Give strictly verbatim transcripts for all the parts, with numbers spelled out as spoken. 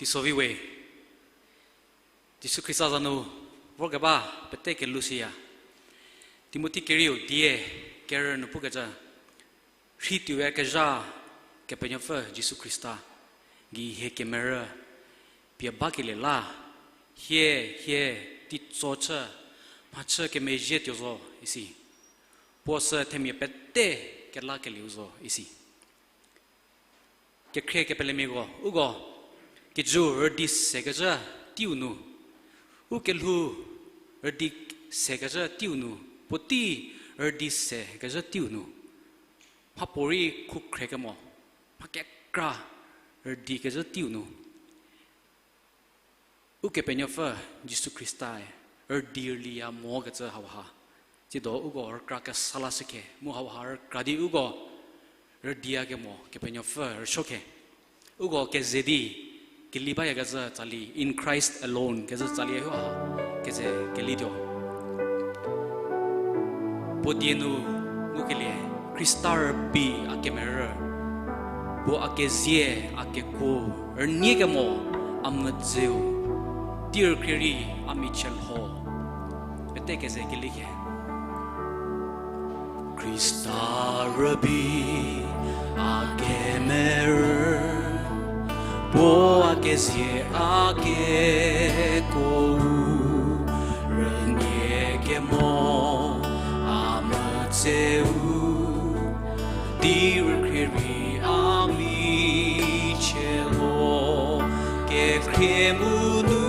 Teisovi we, Jisu Khrista za nu vorkeba pete kelhou siya. Timothi kerieu die kerü nu pukecü, rhei tuoyakezha Kepenuopfü Jisu Khrista gei hie kemerü pie bakelie la, hie, hie, teitso chü, mhachü kemezhie tuo zo isi. Puo sü themia pete kelakelieu zo isi. Kekhrie kepelemiako, uko kijüu rüdi sekecü teiu nu, u kelhou rüdi sekecü teiu nu, puotei rüdi sekecü teiu nu, mhapuorei khukhre kemo, mha kekra rüdi kecü teiu nu, Ukepenuopfü Jisu Khristae rüdi rüliya mokecü hauha. Tsiedo uko rükra kesa lashükhe, mu hauha rükra di uko rüdiyakemo Kepenuopfü rüsuokhe. Uko keze di keli bayakecü tsali, in Christ alone kecü tsali hauha keze kelituo. Puo die nu ngukelie, Khrista rübei a kemerü, puo a kezie, a kekuo, rünie kemo, a medzeu, tei rükrie rei a michie lho. Pete keze kelikhe. Khrista rübei a kemerü, puo a kezie a kekuo, rünie kemo, a medzeu, tei rükrie rei a michie lho. Kekhrie mu nu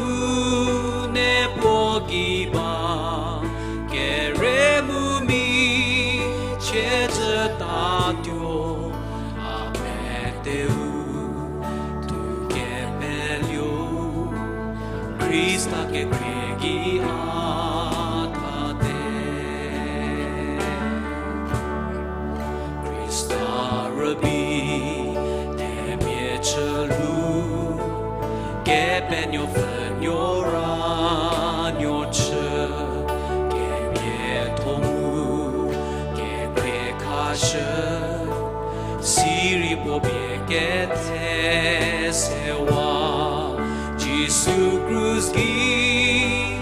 ne puo gei ba, kere mu michie jütatuo, a peteu tu kepelieu, Khrista kekhrie gei a thate. Khrista rübei themia chü lu, Kepenuopfü nuo ra nuo chü, kemiatho mu kekhrie khashü, sirei puo pie kethe sewa, Jisu krus gei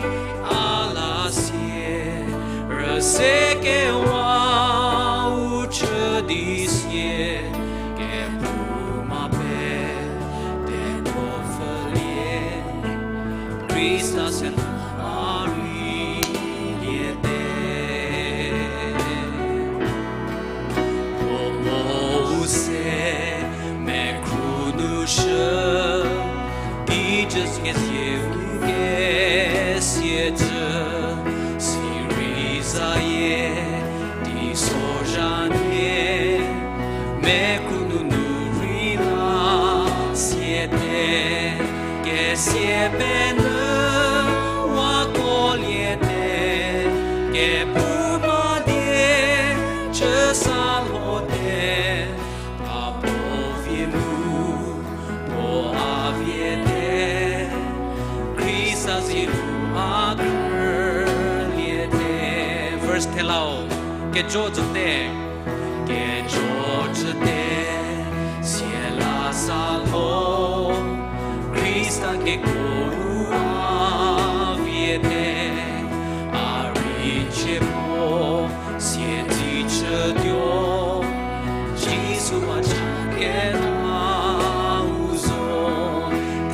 a la sie, rüse kewa u chü di sie, kephouma pete tuo pfhülie, Khrista se nu a rei liete. Puo mo u se mekhru nu shü, kijü kezie u kesiecü, sirei zayie teisozha nie, mekhru nunu rei la siete, kesie penyü wa kuoliete, kephouma die chü sa lhote, a puo vie mu, puo a viete, Khrista zie nu a khrüliete. Verse thelau, kejo jüte, kejo jüte, sie la sa lho, Khrista kekuo u a viete, a rei chie puo, sie di chütuo, Jisu a cha keta u zo,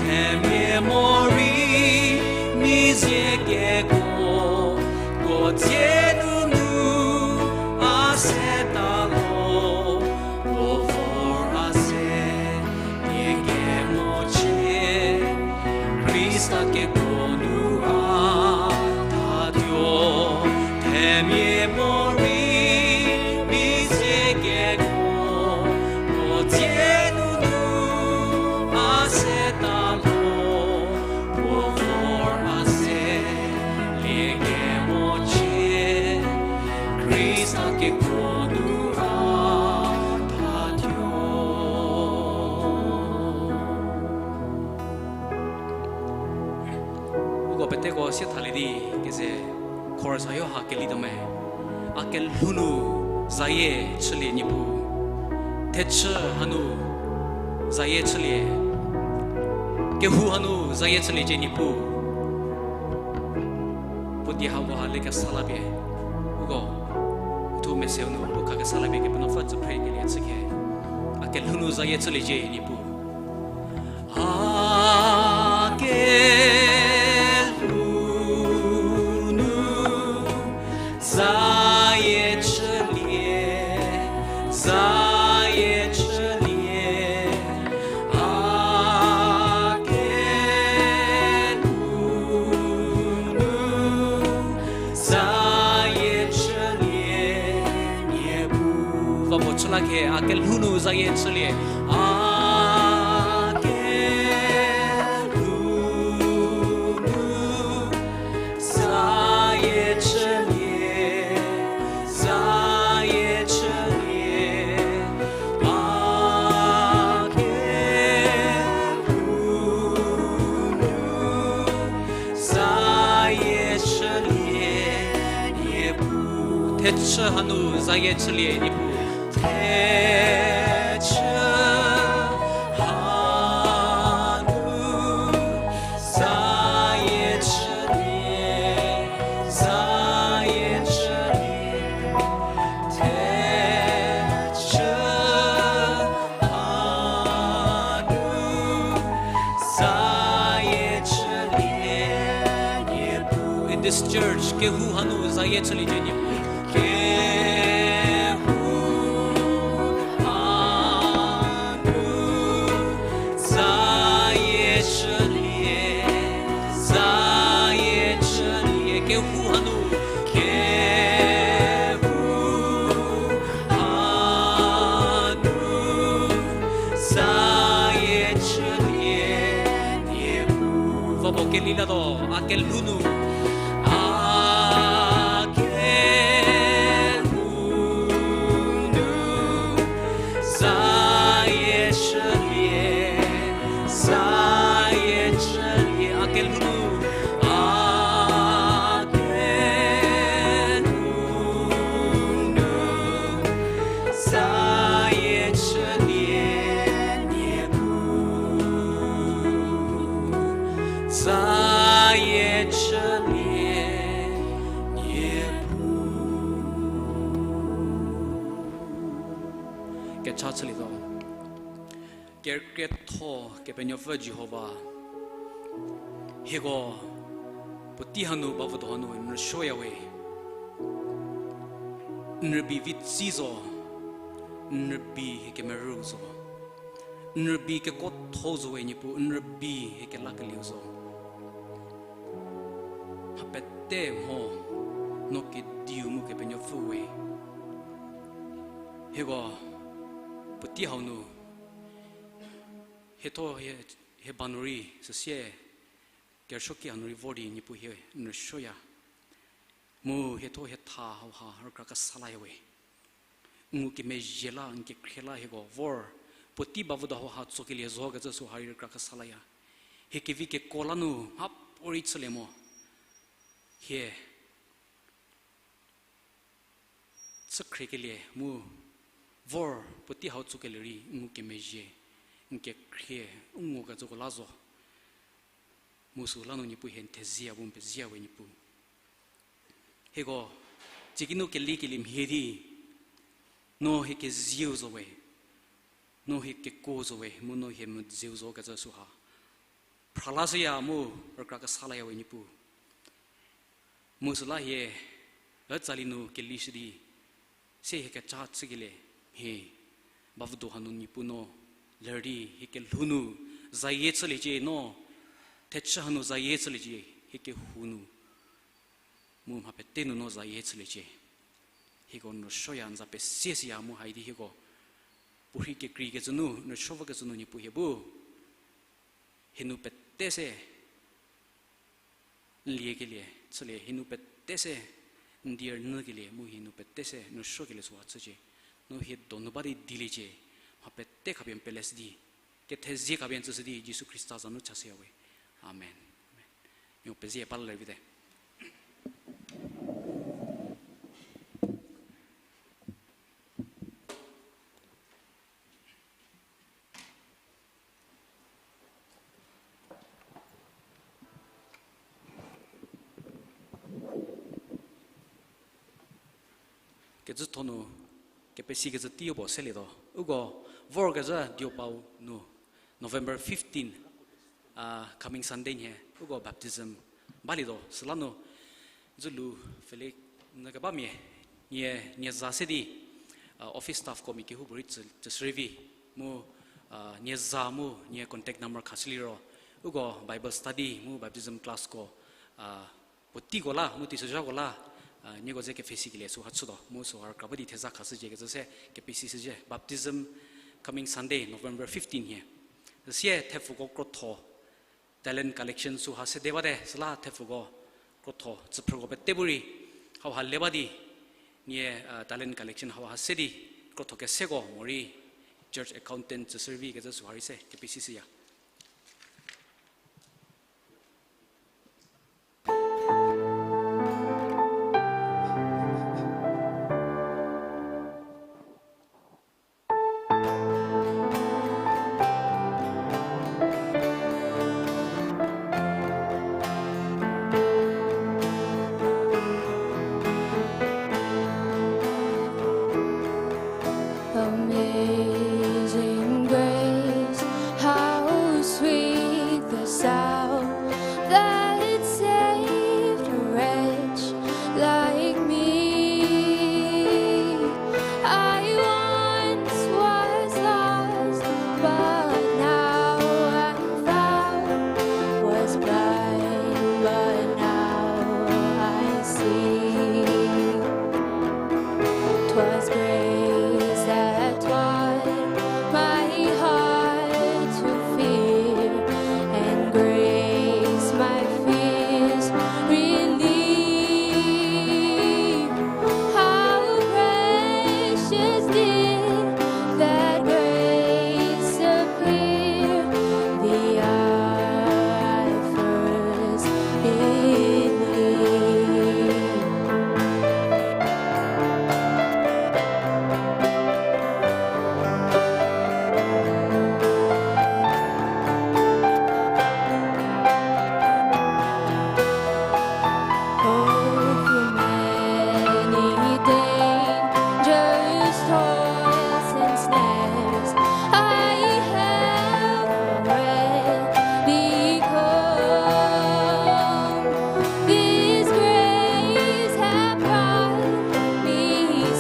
themia morei, mizie kekuo, kuo tsie nunu a se ta lho, puo vor a se, nie kemo chie, Khrista kekuo nu a thatuo, themia morei, mizie kekuo, puo tsie nunu a se ta lho, puo vor a se, nie kemo chie, Khrista kekuo nu a thatuo. Uko peteko sie thalie di keze chorus hayo ha kelituo me. A kelhou nu zayie chülie Niepuu. Thechü hanu zayie chülie. Kehou hanu zayie chüliecie Niepuu. Puotei hako ha le kesa la pie, uko, thu meseu nu u kha kesa la pie Kepenuopfü tsüphrekelie chükhe. A kelhou nu zayie chüliecie Niepuu. A kelhou nu zayie chülie, zayie chülie, a kelhou nu zayie chülie, Niepuu. Va puo chü la khe, a kelhou nu zayie chülie, a kelhou nu zayie chülie, zayie chülie, a kelhou nu zayie chülie, Niepuu. Thechü hanu zayie chülie Niepuu. Thechü hanu zayie chülie, zayie chülie. Thechü hanu zayie chülie, Niepuu. In this church, kehou hanu zayie chüliecie Niepuu. Kehou hanu zayie chülie, zayie chülie, kehou hanu, kehou hanu zayie chülie, Niepuu. Va puo keli latuo, a kelhou nu, a kelhou nu zayie chülie, zayie chülie, a kelhou nu, a kelhou nu zayie chülie, Niepuu. Zayie chülie, Niepuu. Kecha chülietuo. Kerükrietho Kepenuopfü Jihova, hieko puotei hanu, bavüdo hanu n rüsuoyawe. N rübei vitsi zo, n rübei hie kemerü zo. N rübei kekuotho zo we Niepuu, n rübei hie kelakelieu zo. Mha pete mho no kediu mu Kepenuopfü we. Hieko puotei hau nu, hietho hie, hie ba nu rei süsie, kerüsuoki hanu rei vor di Niepuu hie n rüsuoya. Mu hietho hie tha hauha rükra kesa laya we. Ngukemezhie la, n kekhrie la hieko vor, puotei bavüdo hauha tsokelie zo kecü süha rei rükra kesa laya. Hie kevi kekuo la nu mhapuorei chülie mo. Hie chükhriekelie mu vor puotei hau tsokelie rei ngukemezhie, n kekhrie, n ngukecüko la zo. Mu süla nu Niepuu hie n thezie ya bu n pezie ya we Niepuu. Hieko, tsiki nu kelikelie mhie di, no hie kezieu zo we, no hie kekuo zo we, mu no hie medzeu zo kecü süha phra lashüya mu rükra kesa laya we Niepuu. Mu süla hie, ütsali nu kelishü di, se hie kecha chükelie, hie, bavüdo hanu Niepuu no ler di, hie kelhou nu zayie chüliecie no, thechü hanu zayie chüliecie, hie kehou nu. Mu mha pete nu no zayie chüliecie. Hieko n rüsuoya, n za pesie siya mu hai di hieko puorhi kekreikecü nu, n rüsuo vokecü nu Niepuu hie bu hie nu pete se n liekelie chülie, hie nu pete se n die rünyükelie mu hie nu pete se n rüsuokelie süha chücie. No hie donu ba di dieliecie, mha pete khapie n peleshü di, kethezie khapie n tsüshü di Jisu Khrista za nu chashüya we. Amen. Amen. N pezie ba ler vite. Kecütho nu kepesikecü teiu puo selietuo. Uko vorkezhü Diopau nu November fifteen, coming Sunday nhie, uko baptism balietuo. Süla nu dzülu pfhülie nyü kebamia, nie, nie za se di, office staff ko mia kehoupuorei tsü, tsüshürei vi, mu, nie za mu nie contact number khashü liro, uko Bible study mu baptism class ko, puoteiko la, mu teisozhako la, nieko ze kepfhesikelie süha chütuo, mu süha rükra ba di theza khashücie kecü se kepesishücie, baptism coming Sunday, November fifteen nhie. Süsie thepfuko krotho, talent collection süha sede bate, süla thepfuko krotho, tsüphrüko pete bu rei, hauha le ba di, nie, talent collection hauha se di, krotho keseko morei, church accountant tsüshürei vi kecü süha rei se kepesishüya. Amazing grace, how sweet the sound that saved a wretch like me. I once was lost, but now am found, was blind, but now I see. 'Twas grace that taught my heart to fear, and grace my fears relieved. How precious did that grace appear, the hour I first believed. Oh, through many dangers, toils, and snares, I have already come. This grace hath brought me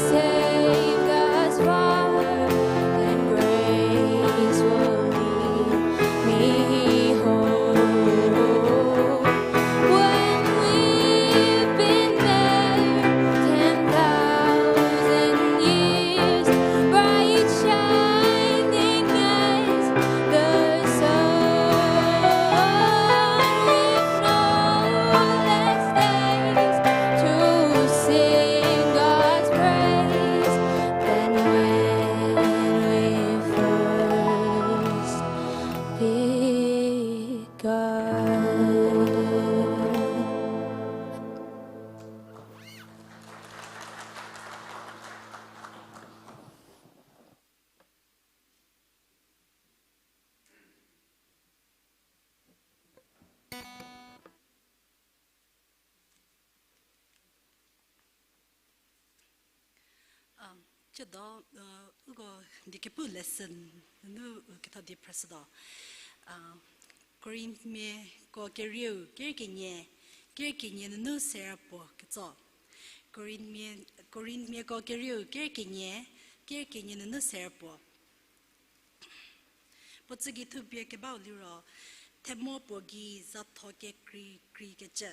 safe thus far, and grace will lead me home. When we've been there ten thousand years, bright shining as the sun, with no less days to sing God's praise than when we first begun. Ciedo, uko diekepu lesson nunu ketha die phrüshütuo. Korinthmiako kerieu ker kenie, ker kenie nunu sera puo ketso. Korinthmia, Korinthmiako kerieu ker kenie, ker kenie nunu sera puo. Puo tsügei thupie kebau liro, themo puo gei zatho kekrei kreikecü.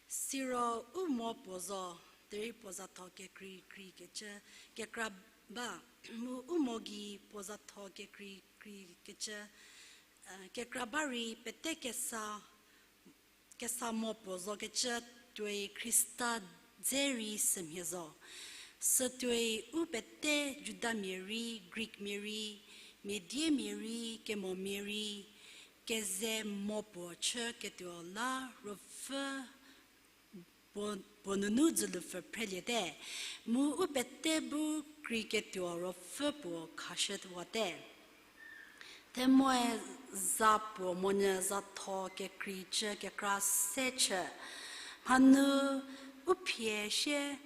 Siro u mo puo zo, derei puo zatho kekrei kreikecü kekra ba, mu u mo gei puo zatho kekrei kreikecü kekra ba rei pete kesa, kesa mo puo zokecü tuoi Khrista dze rei sümhie zo. Sütuoi u pete Judamia rei, Greekmia rei, miadiemia rei, kemomia rei, keze mo puo chü ketuo la Ruopfü puo, puo nunu dzülupfü phreliete, mu u pete bu kreiketuo Ruopfü puo khashüwate. Themoe za puo monyü zatho kekreicü kekra se chü. Mhanu u phie sie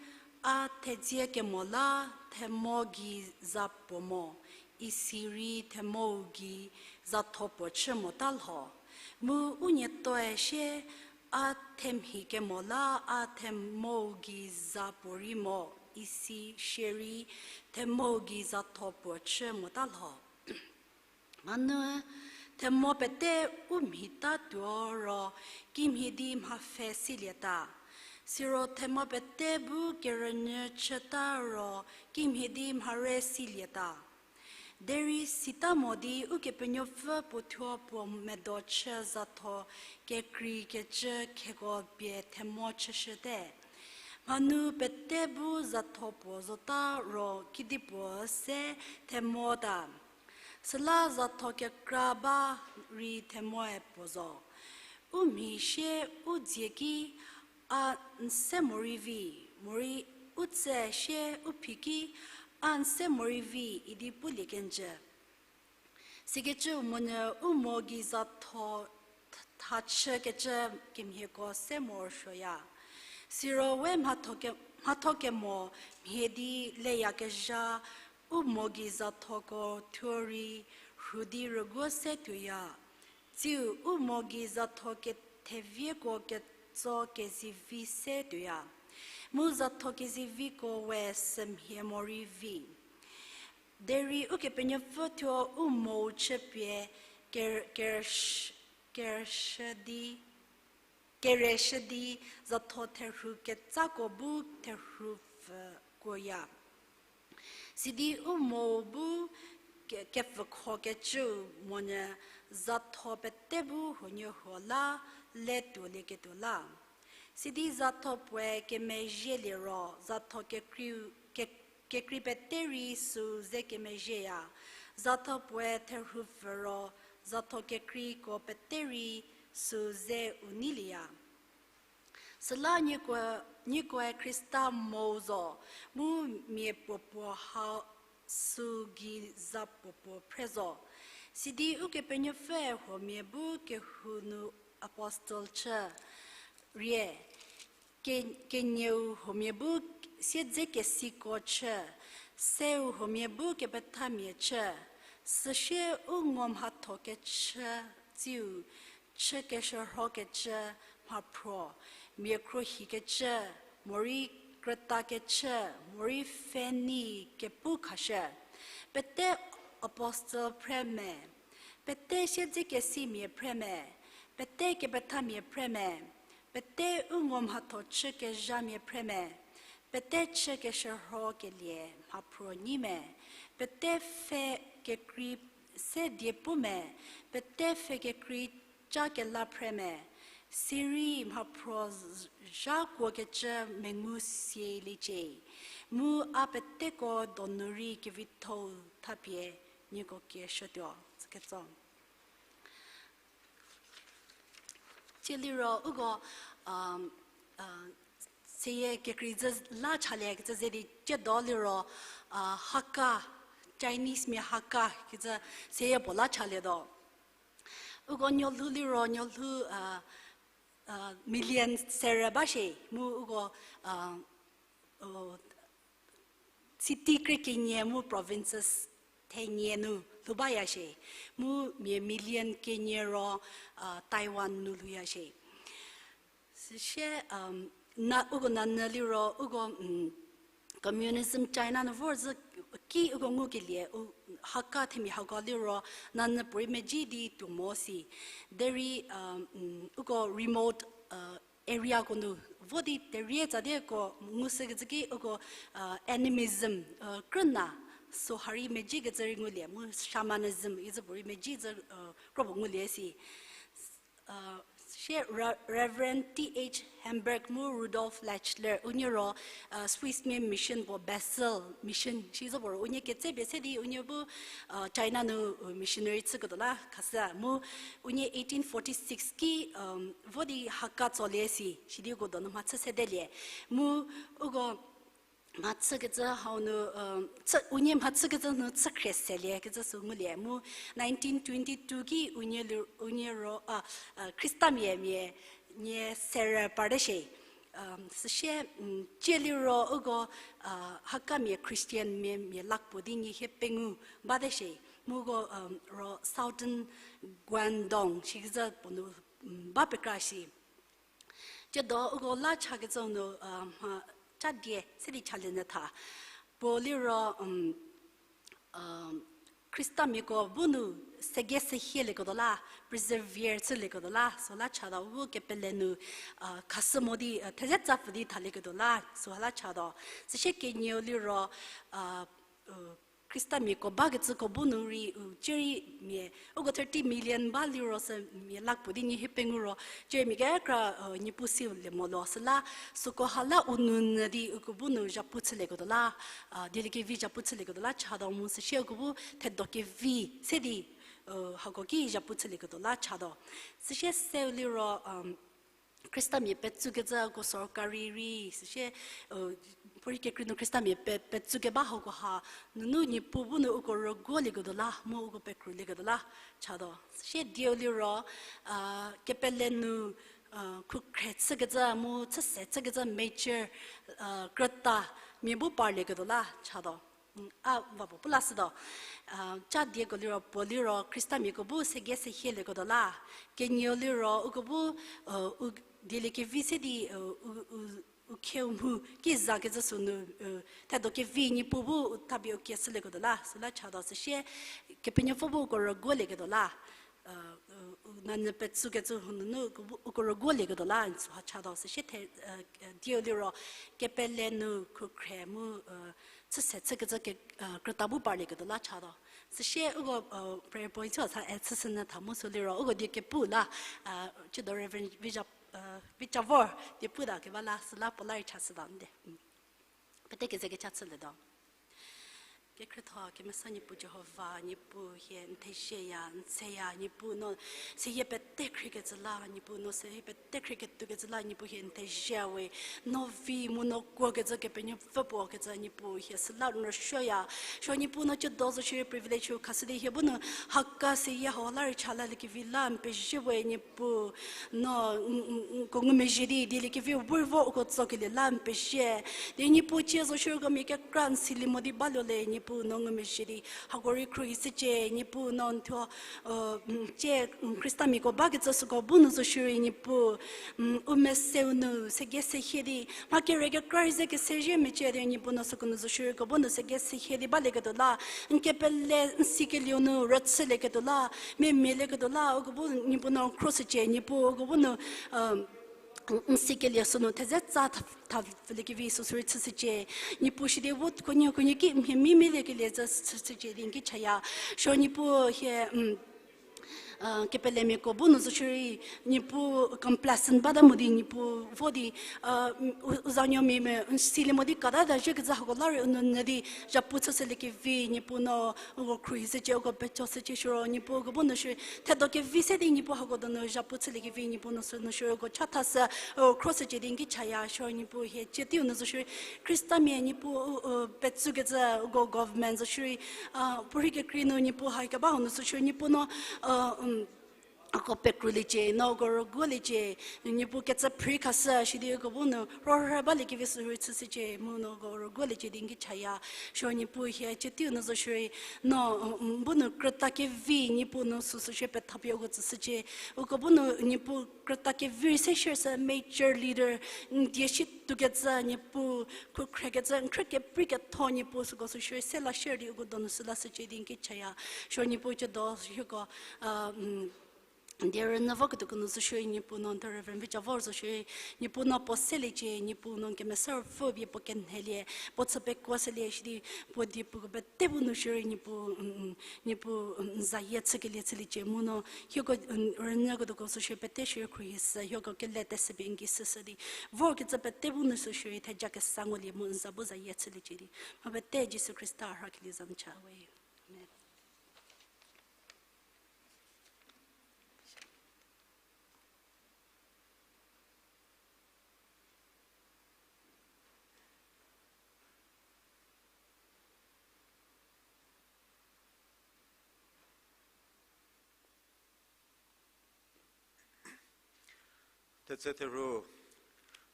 A thedzie kemo la themo gei za puo mo, isi rei themou gei zatho puo chü mota lho. Mu u nietoe sie, a themhi kemo la a themou gei za puo rei mo, isi sie rei themou gei zatho puo chü mota lho. Hanu themo pete u mhita tuo ro kimhie di mhapfhe silieta. Siro themo pete bu kerünyü chüta ro kimhie di mhare silieta. Derei sita mo di Ukepenuopfü puo thuo puo medo chü zatho kekreikecü kheko pie themo chüshüte. Mhanu pete bu zatho puo zota ro kedipuo se themota. Süla zatho kekra ba rei themoe puo zo. U mhi sie u dzie ki, a n se morei vi, morei u tse sie u phi ki, a n se morei vi idi pulie kenjü. Sikecüu monyü u mo gei zatho thachükecü kemhieko se morosuoya. Siro we mhatho ke-, mhatho kemo mhie di leyakezha u mo gei zathoko thuo rei rhu di rüguo se tuoya. Tsiu u mo gei zatho kethevieko ketso kezivi se tuoya. Mu zatho keziviko we sümhie morei vi. Derei Ukepenuopfü thuo u mou chüpie ker-, kersh-, kershü di, kereshü di zatho therhu ketsako bu therhu pfü kuoya. Sidi u mou bu ke-, kepfhükhokecüu monyü zatho pete bu huoniehuo la le tuolieketuo la. Sidi zatho puoe kemezhielie ro, zatho kekrei, ke-, kekrei pete rei süu ze kemezhieya. Zatho puoe therhu pfü ro, zatho kekreiko pete rei süu ze u neilieya. Süla nieko-, niekoe Khrista mou zo, mu mia puopuo ha süu gei za puopuo phre zo. Sidi Ukepenuopfüe huomia bu kehou nu apostle chü rie, ke-, kenieu huomia bu siedzekesiko chü, seu huomia bu kepethamia chü, süsie u ngo mhatho kechü tsiu chü keshürhokecü mhaphruo, mia khruohikecü, morei krütakecü, morei pfhenei kepu khashü. Pete apostle phre me, pete siedzekesimia phre me, pete kepethamia phre me, pete u ngo mhatho chü kezhamia phre me, pete chü keshürhokelie mhaphruo nyi me, pete pfhe kekrei se die pu me, pete pfhe kekrei ca kela phre me, sirei mhaphruo z-, zhakuokecü mengu sieliecie. Mu a peteko donu rei kevithou thapie nieko kieshütuo, tsüketso. Tsie liro uko, um, uh, seyie kekreizü la chaliekecü ze di tsiedo liro, uh, Hakka, Chinese mia Hakka kecü seyie puo la chalietuo. Uko nuolhou liro nuolhou, uh, uh, million serü ba shie, mu uko, uh, uh, city krie kenie mu provinces thenie nu lhou baya shie, mu mia million kenie ro, uh, Taiwan nu lhouya shie. Süsie, um, na, uko nanyü liro, uko, um, communism China nu vor zhü ki uko ngukelie, u, Hakka themia Hakka liro, nanyü puorei mezhie di tuo mo si. Derei, um, um, uko remote, uh, areako nu vo di terie tsa dieko ngushükecü ki uko, uh, animism, uh, krüna, so ha rei mezhiekecü rei ngulie, mu shamanism, izü puorei mezhie zü, uh, kropuo ngulie si. Uh, sie Re-, Reverend T H Hamberg mu Rudolf Lechler, unie ro, uh, Swiss mia mission puo Basel mission, shi zü puo ro unie ketsepie se di unie bu, uh, China nu, uh, missionary chüketuo la khashü. Mu unie eighteen forty-six ki, um, vo di Hakka tsolie si, sidi uko donu mhachü sedelie. Mu uko mhachükecü hau nu, um, chü, unie mhachükecü nu chükhrie selie kecü sü ngulie. Mu nineteen twenty-two ki unie li-, unie ro, a, a, Khristamia mia nie serü parte shie. Süsie, cie liro uko, Hakkamia Christian mia, mia lakh puo di nyie hie pengou bate shie, mu uko, ro Southern Guangdong shikecü puo nu, ba pekra shi. Tsiedo uko la chakecü nu, mha, cha die se di chalie nyü tha. Puo liro, Khristamiako bu nu sege sehielieketuo la, persevere chülieketuo la, süla chatuo bu kepele nu, khashü mo di, thezie tsapfü di thalieketuo la, süla chatuo. Süsie kenieu liro, Khristamiako bakecüko bu nu rei, u, cierei mia, uko thirty million ba liro sü mia lakh puo di nyie hie pengou ro, cierei mia kekra, Niepuu silie mo lo süla, süko ha la u nou nyü di uko bu nu zhapu chülieketuo la, dieliekevi zhapu chülieketuo la chatuo mu süsie uko bu thedo kevi se di, hako ki zhapu chülieketuo la chatuo. Süsie seu liro, Khrista mia petsükecü uko sorkari rei, süsie, puorei kekrei nu Khrista mia pe, petsükeba hako ha, nunu Niepuu bu nu uko rüguolieketuo la, mu uko pekrulieketuo la chatuo. Süsie dieu liro, kepele nu, khukhre chükecü mu chüse chükecü major, krüta mia bu parlieketuo la chatuo. A va puo pu lashütuo. Cha dieko liro puo liro Khristamiako bu sege sehielieketuo la. Kenieu liro uko bu, u, dieliekevi se di, u, u, u khieu mhu ki zakecü sünu, thedo kevi Niepuu bu u thapie u kieshülieketuo la süla chatuo. Süsie Kepenuopfü bu uko rüguolieketuo la. U nanyü petsükecü hau nunu uko rüguolieketuo la süha chatuo. Süsie the, dieu liro kepele nu khukhre mu, chüse chükecü ke, krüta bu parlieketuo la chatuo. Süsie uko, prayer point chü sa e chüshünyü tha mu sü liro uko die kepu la, chüdo Reverend Vija, Vijavor die puta keba la süla puo la rei chashütuo nde. Pete keze kecha chülietuo. Kekhrietho kemesa Niepuu Jihova, Niepuu hie n thezieya, n seya, Niepuu no seyie pete khriekecü la, Niepuu no seyie pete khriekecü la, Niepuu hie n thezie we, no vi mu no kuokecü Kepenuopfü puo kecü Niepuu hie süla n rüsuoya. Suo Niepuu no chüdo zo shierei privilege u khashü di hie bu nu Hakka seyie hau la rei cha laliekevi la n pezie we Niepuu. No, ko ngumezhie di, dieliekevi bu vo uko tsokelie la n pezie. Di Niepuu cie zo shierei uko mia kekra n silie mo di baluo le Niepuu no ngumezhie di. Hako rei khruohishücie Niepuu no n thuo, cie, Khristamiako bakecü süko bu nu zo shierei Niepuu, u meseu nu sege sehie di. Mha kere kekra rei ze kesezhie mecie di Niepuu no süko nu zo shierei uko bu nu sege sehie di balieketuo la. N kepele n sikelieu nu rüchülieketuo la. Memialieketuo la, uko bu Niepuu no khruohishücie, Niepuu uko bu nu, n sikelie sünu theze tsa tha, thapfüliekevi süsü rei chüshücie. Niepuu sidi vo kuonuo kuonuo ki mhie mimialiekelie zü chüshücie di n ki chaya. Suo Niepuu hie, kepelemiako bu nu zo shierei, Niepuu complacent bata mo di Niepuu vo di, u, u zanuomia me n silie mo di kata ta zhie kecü hako la rei u nou nyü di zhapu chüshüliekevi Niepuu no uko khruohishücie, uko pecho shücie siro Niepuu uko bu nu shierei thedo kevi se di Niepuu hako donu zhapu chüliekevi Niepuu no sünu shierei uko chathashü, u khruohishücie di n ki chaya siro Niepuu hie cie teiu nu zo shierei Khristamia Niepuu, u, petsükecü uko government zo shierei, puorei kekrei nu Niepuu hai keba hau nu zo shierei Niepuu no, uko pekroliecie, no uko rüguoliecie, Niepuu kecü phrei khashü shidi uko bu nu rorhe baliekevi sü rei chüshücie, mu no uko rüguoliecie di n ki chaya, siro Niepuu hie cie teiu nu zo shierei, no, bu nu krüta kevi Niepuu no süsü shie pethapie uko tsüshücie, uko bu nu Niepuu krüta kevi rei se shie sü major leader, n die shi tuokecü Niepuu, khukhrekecü, n khrü keprei ketho Niepuu süko sü shie se la shie di uko donu sü lashücie di n ki chaya, siro Niepuu chüdo hieko, die rünyü voketuoko nu zo shierei Niepuu no n the Reverend Vicha vor zo shierei, Niepuu no puo seliecie, Niepuu no n kemesa ruopfü pie puo kenhelie, puo chü pekuo selie shidi, puo die puoko pete bu nu shierei Niepuu, Niepuu, n zayie chükelie chüliecie mu no, hieko, rünyüketuoko zo shierei pete shierei khruohishü, hieko kele teshü pie n ki süshü di, vorkecü pete bu nu zo shierei theja kesa ngulie mu n za bu zayie chüliecie di. Mha pete Jisu Khrista rhakelie za nu cha we. Amen. Thetse theru,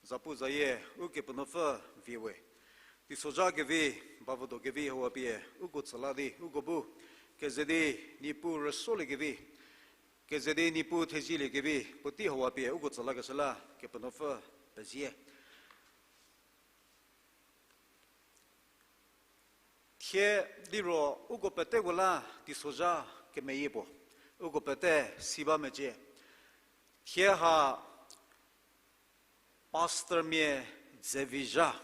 Zapuzayie, Ukepenuopfü vie we. Teisozha kevi, bavüdo kevi hauha pie uko tsüla di uko bu keze di Niepuu rüsoliekevi, keze di Niepuu thezieliekevi puotei hauha pie uko tsülakeshü la Kepenuopfü pezie. Thie liro uko peteko la teisozha kemeyie puo, uko pete si ba mecie. Thie ha pastormia dzevizha.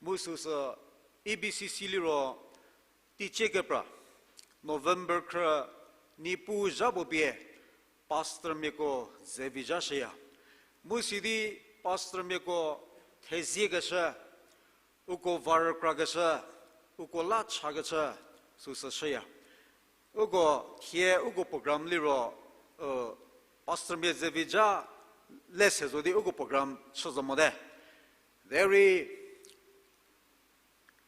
Mu süsü E B C C liro teicie kepra, November khrü Niepuu zha puo pie pastormiako dzevizha shüya. Mu sidi pastormiako theziekeshü, uko va rükrakeshü, uko la chakechü, süsü shüya. Uko thie uko program liro, pastormia dzevizha le se zo di uko program chü zo mote. Derei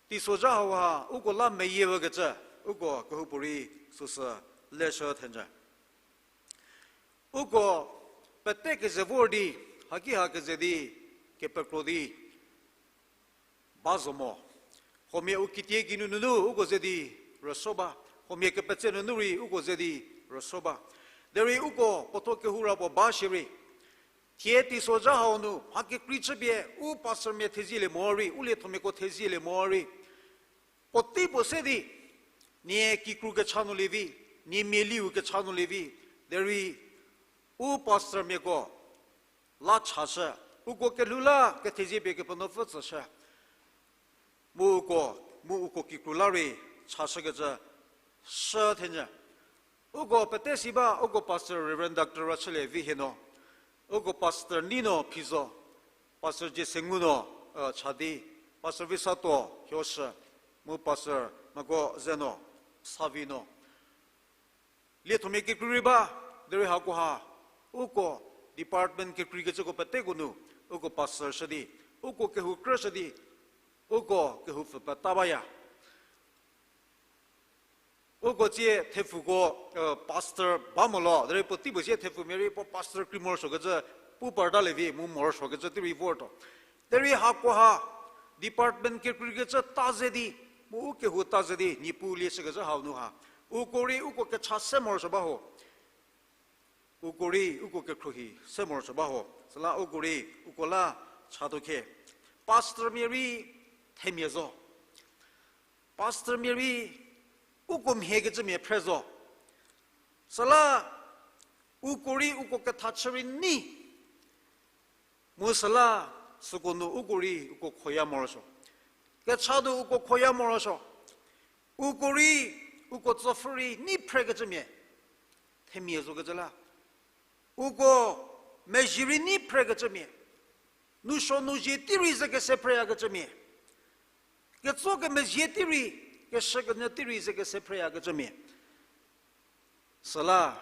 teisozha hauha uko la meyie ükecü, uko kehoupuorei süsü leshü thenjü. Uko pete keze vor di, haki ha keze di, kepekro di ba zo mo. Huomia u kitie kinu nunu uko ze di rüso ba. Huomia kepetse nunu rei uko ze di rüso ba. Derei uko puotho kehoura puo ba shierei, thie teisozha hau nu mha kekrei chüpie u pastormia thezielie mo rei, u liethomiako thezielie mo rei, puotei puo se di, nie kikru kecha nu lievi, nie mialiu kecha nu lievi, derei u pastormiako la chashü, uko kelhou la kethezie pie Kepenuopfü tsüshü. Mu uko, mu uko kikru la rei chashükecü shü thenyü. Uko pete si ba, uko pastor Reverend Doctor Rachülie Vihienuo, uko pastor Nino Phizo, pastor Jesengunuo, eh, Chadi, pastor Visato Hioshü, mu pastor Mako Zeno, Savino. Liethomia kekrei rei ba, derei hakoha, uko department kekreikecüko peteko nu, uko pastor shü di, uko kehou krüshü di, uko kehou pfü peta baya. Uko tsie thepfuko, eh, pastor ba mo lo, derei puotei puo sie thepfumia rei puo pastor krei morosuokecü, pu partalie vi mu morosuokecü tei rei vortuo. Derei hakoha, department kekreikecü ta ze di, mu u kehou ta ze di, Niepuu lieshükecü hau nu ha, uko rei uko kecha se morosuo ba ho. Uko rei uko kekhruohi se morosuo ba ho. Süla uko rei uko la chatuo khe. Pastormia rei themia zo. Pastormia rei uko mhiekecümia phre zo. Süla uko rei uko ketha chü rei nei. Mu süla süko nu uko rei uko khoya morosuo. Kecha nu uko khoya morosuo. Uko rei uko tsopfü rei nei phrekecümia themia zokecü la. Uko mezhie rei nei phrekecümia. Nousuo nouzie tei rei ze kese phreyakecümia. Ketso kemezhie tei rei, keshükenyü tei rei ze kese phreyakecümia. Süla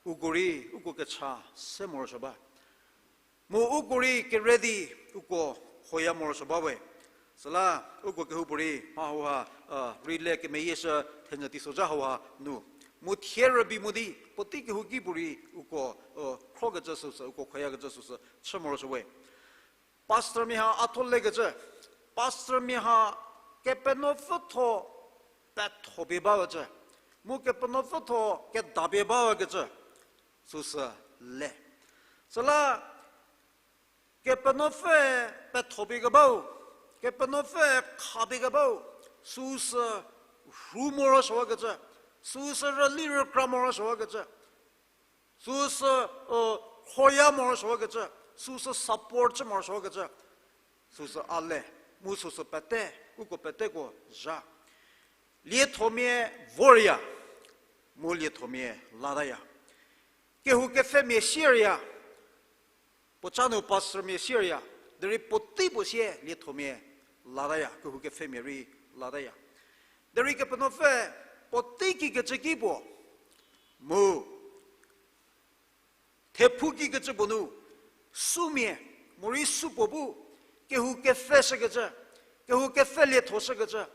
uko rei uko kecha se morosuo ba. Mu uko rei kere di uko khoya morosuo ba we. Süla uko kehoupuorei mha hauha, a, rei le kemeyieshü thenyü teisozha hauha nu. Mu thie rübei mo di puotei kehouki puorei uko, a, khrokecü süsü, uko khoyakecü süsü chü morosuo we. Pastormia ha a tho lekecü, pastormia ha Kepenuopfü tho pethopie bawecü, mu Kepenuopfü tho kedapie bawekecü, süsü le. Süla Kepenuopfüe pethopie kebau, Kepenuopfüe khapie kebau, süsü rhu morosuowakecü, süsü rüli rükra morosuowakecü, süsü, u, khoya morosuowakecü, süsü support chü morosuowakecü, süsü a le, mu süsü pete, uko peteko zha. Liethomia vorya, mu liethomia lataya. Kehou kepfhemia sierya, puoca nu pastormia sierya, derei puotei puo sie liethomia lataya, kehou kepfhemia rei lataya. Derei Kepenuopfü puotei kikecü ki puo, mu thephou kikecü puo nu, sumia, morei supuo bu, kehou kepfheshükecü, kehou kepfheliethoshükecü,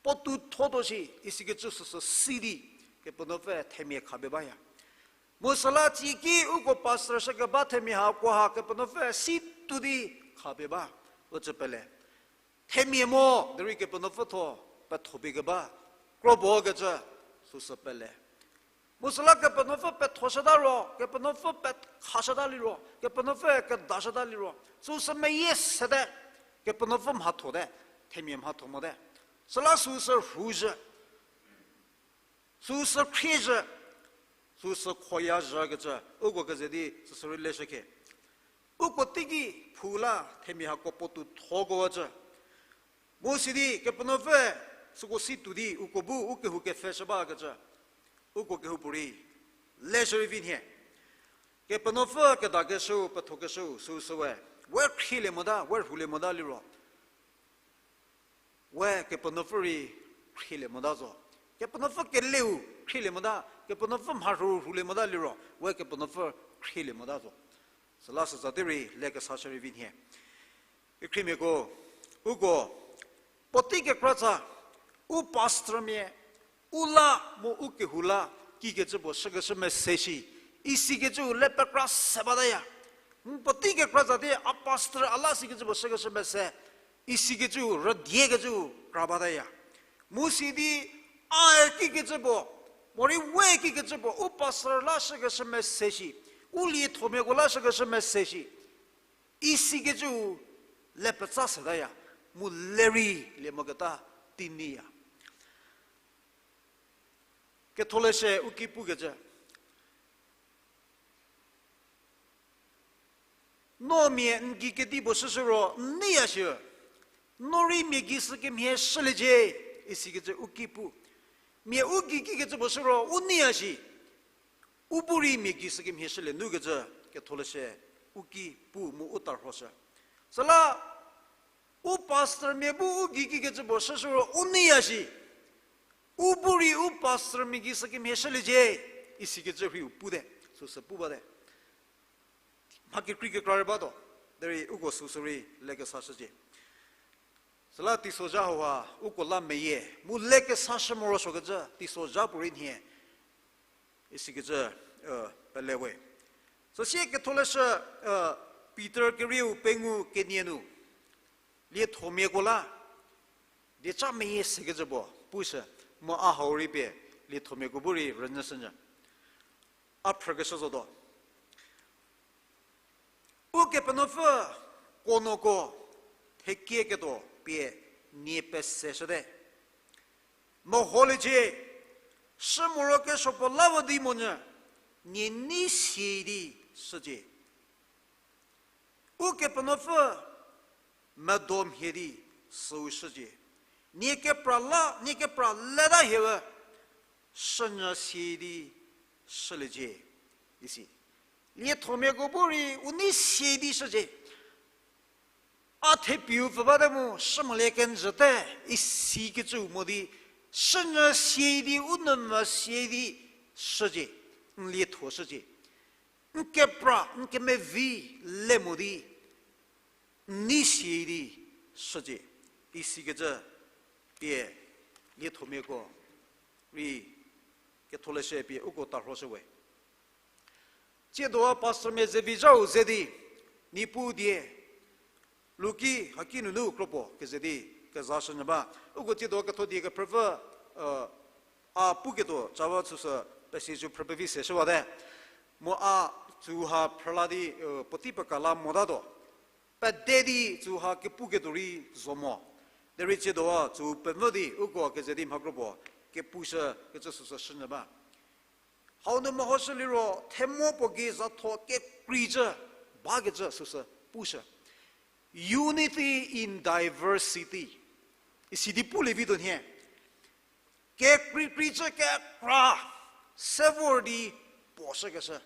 puotou thotuo shi, isikecü süsü si di, Kepenuopfü themia khapie baya. Mu süla tsiki uko pastor shükeba themia hakoha Kepenuopfü si tu di khapie ba, u cü pele. Themia mo, derei Kepenuopfü tho, pethopie keba, kro bo kecü, süsü pele. Mu süla Kepenuopfü pethoshüta ro, Kepenuopfü pekhashüta liro, Kepenuopfü kedashüta liro, süsü meyie sete, Kepenuopfü mhathote, themia mhatho mote. Süla süsü rhuzhü, süsü khriezhü, süsü khoyazhükecü, uko keze di süsü rei leshükhe. Uko teiki phu la themia hako puotou thoko wacü. Mu sidi Kepenuopfü süko si tuo di uko bu u kehou kepfheshü bakecü. Uko kehoupuorei leshü rei vi nhie. Kepenuopfü kedakeshüu, pethokeshüu, süsü we. We khrielie mota, we rhulie mota liro. We Kepenuopfü rei khrielie mota zo. Kepenuopfü keleu khrielie mota, Kepenuopfü mharhü rhulie mota liro, we Kepenuopfü khrielie mota zo. Süla sütsa te rei lekesashü rei vi nhie. Kekhriemiako, uko, puotei kekratsa, u pastormia, u la mu u kehou la, kikecü puo shükeshü mese shi, isikecüu le pekra se bataya. Puotei kekratsa di a pastor a la sikecü puo shükeshü mese, isikecüu rüdiekecüu kra bataya. Mu sidi, ae kikecü puo, morei we kikecü puo, u pastor la shükeshü mese shi, u liethomiako la shükeshü mese shi, isikecüu le petsa setaya, mu le rei lie moketa teinyiya. Ketholeshü u ki pukecü, no mia n gei kedipuo shüshü ro n neiya shi, no rei mia gei sükemhie shüliecie, isikecü u ki pu. Mia u gei kikecü puo shü ro u neiya shi, u bu rei mia gei sükemhie shülie nukecü Ketholeshü u ki pu mu u tarhoshü. Süla u pastormia bu u gei kikecü puo shüshü ro u neiya shi, u bu rei u pastormia gei sükemhie shüliecie, isikecü rhiu pute, süsü pu bate. Mha kekrei kekra rei batuo, derei uko süsü rei lekesashücie. Süla teisozha hauha uko la meyie mu lekesashü morosuokecü teisozha puorei nhie, isikecü pelewe. Süsie Ketholeshü Pitor kerieu pengou kenie nu liethomiako la dieca meyie sekecü puo pushü, mu a hau rei pie liethomiako bu rei rünyüshünyü. A phrükeshü zotuo. Ukepenuopfü kuonoko thekieketuo pie nie peseshüte. Meholiecie, shü morokesuo puo la vo di monyü, nie nei sie di shücie. Ukepenuopfü medo mhie di süu shücie. Nie kepra la, nie kepra leta hie we, shünyü sie di shüliecie, isi. Liethomiako bu rei u nei sie di shücie. A thepiu pfü bate mu shü molie kenjüte, isikecüu mo di, shünyü sie di, u nou mvü sie di shücie, n lietho shücie. N kepra, n kemevi le mo di, n nei sie di shücie, isikecü pie liethomiako rei Ketholeshü pie uko tarhoshü we. Tsiedo a pastormia zevizhau ze di, Niepuu die, luki haki nunu kropuo keze di kezashünyü ba. Uko tsiedo ketho die kephrüpfü, a puketuo cava süsü pesi sü phrü pevi se shüwate. Mu a süha phrüla di, puotei peka la motatuo. Pede di süha kepuketuo rei zo mo. Derei tsiedo a sü pemvü di uko keze di mha kropuo kepushü kecü süsü shünyü ba. Hau nu mehoshü liro themo puo gei zatho kekreicü bakecü süsü pushü. Unity in diversity. Isi di pulie vituo nhie. Kekreikreicü kekra se vor di puoshükeshü.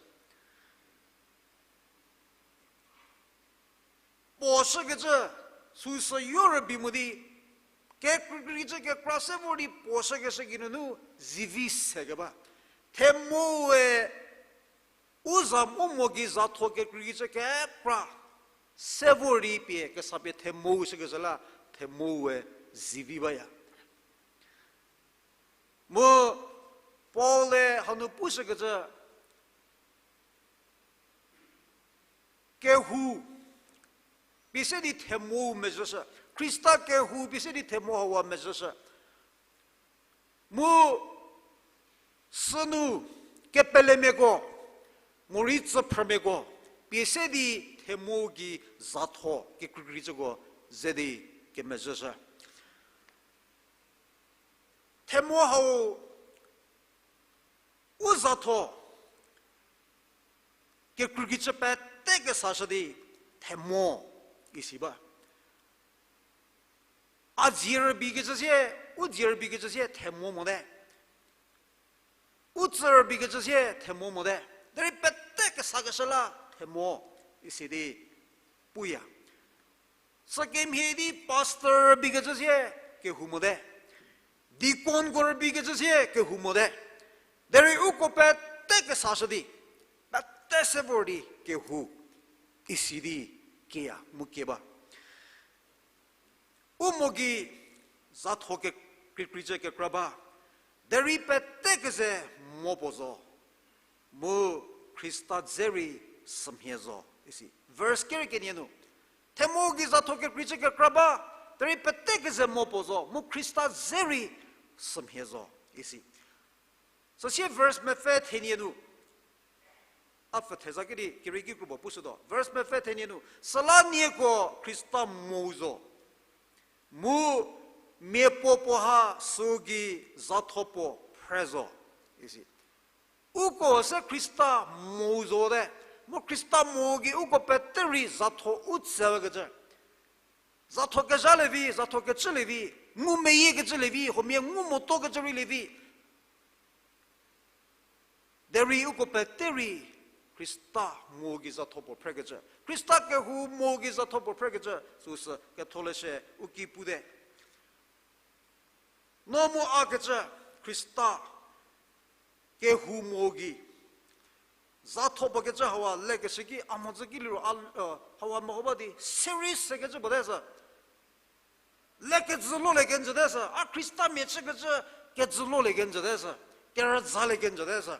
Puoshükecü süsü yo rübei mo di, kekreikreicü kekra se vor di puoshükeshü geinunu zivi sekeba. Themoue u za mu mo gei zatho kekreikreicü kekra se vor di pie kesa pie themou shükecü la themoue zivi baya. Mu Paul-e hanu pushükecü, kehou, Pie se di themou mezhüshü. Khrista kehou pie se di themou hau mezhüshü. Mu sünu kepelemiako, morei tsüphrümiako, pie se di themou gei zatho kekreikrei cüko ze di kemezhüshü. Themou hau u zatho kekreikrei cü pete kesashü di themou isi ba. A dzie rübeikecü sie, u dzie rübeikecü sie themou mote. U tsü rübeikecü sie themou mote. Derei pete kesakeshü la themou isi di puya. Sükemhie di pastor rübeikecü sie kehou mote. Deaconko rübeikecü sie kehou mote. Derei uko pete kesashü di, pete se vor di kehou isi di keya mu kie ba. U mo gei zatho kekreikrei cü kekra ba, derei pete keze mo puo zo, mu Khrista dze rei sümhie zo isi. Verse kerü kenie nu, themou gei zatho kekreikrei cü kekra ba, derei pete keze mo puo zo, mu Khrista dze rei sümhie zo isi. Süsie verse mepfü thenie nu, a pfü theza kedi kerieki kro puo pushütuo. Verse mepfü thenie nu, süla nieko Khrista mou zo, mu miapuo puo ha süu gei zatho puo phre zo isi. Uko se Khrista mou zote, mu Khrista mou gei uko pete rei zatho u tsüwakecü. Zatho kezhalie vi, zatho kecülie vi, ngu meyiekecülie vi, huomia ngu motokecü rei lie vi. Derei uko pete rei Khrista mou gei zatho puo phrekecü, Khrista kehou mou gei zatho puo phrekecü süsü ketholeshü u ki pute. No mu a kecü Khrista kehou mou gei zatho puo kecü hawa lekeshü ki a mhodzü ki liro a, hawa meho ba di serious sekecü puo te sü. Le kejü lolie kenjüte sü, a Khristamia chükecü kejü lolie kenjüte sü, kerüzalie kenjüte sü.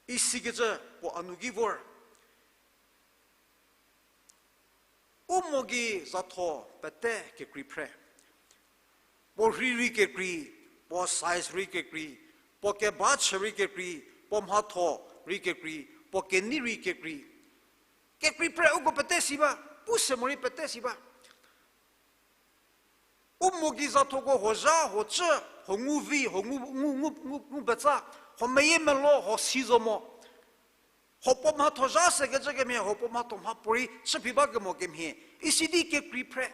Isikecü puo a nu ki vor. U mo gei zatho pete kekrei phre. Puo rhei rei kekrei, puo size rei kekrei, puo keba chü rei kekrei, puo mhatho rei kekrei, puo kenei rei kekrei. Kekrei phre uko pete si ba, pu se morei pete si ba. U mo gei zathoko huo zha, huo cü, huo ngu vi, huo ngu, ngu, ngu, ngu, ngu betsa, huo meyie melo, huo si zo mo. Huo puo mhatho zha sekecü kemhie, huo puo mhatho mhapuorei chüphi ba kemo kemhie. Isi di kekrei phre.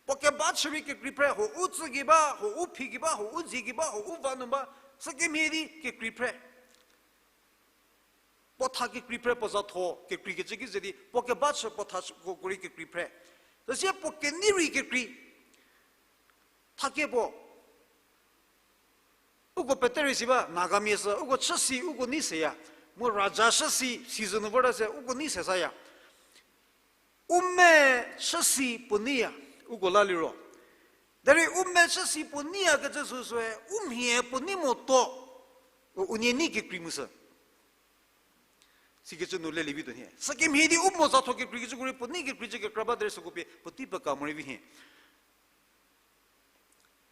Puo keba chü rei kekrei phre, huo u tsü gei ba, huo u phi gei ba, huo u dzie gei ba, huo u va nu ba, sükemhie di kekrei phre. Puo tha kekrei phre, puo zatho kekrei kecü ki ze di, puo keba chü puo tha ko, ko rei kekrei phre. Süsie puo kenei rei kekrei. Thakie puo. Uko pete rei si ba, Nagamia sü, uko chü si, uko nei seya. Mu raja chü si, si zü nu vorta se, uko nei se saya. U me chü si puo neiya, uko la liro. Derei u me chü si puo neiyakecü süsüe, u mhie puo nei motuo, u, unie nei kekrei mu sü. Sikecü nu lelie vi tuo nhie. Sükemhie di u mo zatho kekrei kecüko rei puo nei kekreicü kekra ba derei süko pie puotei peka morei vi nhie.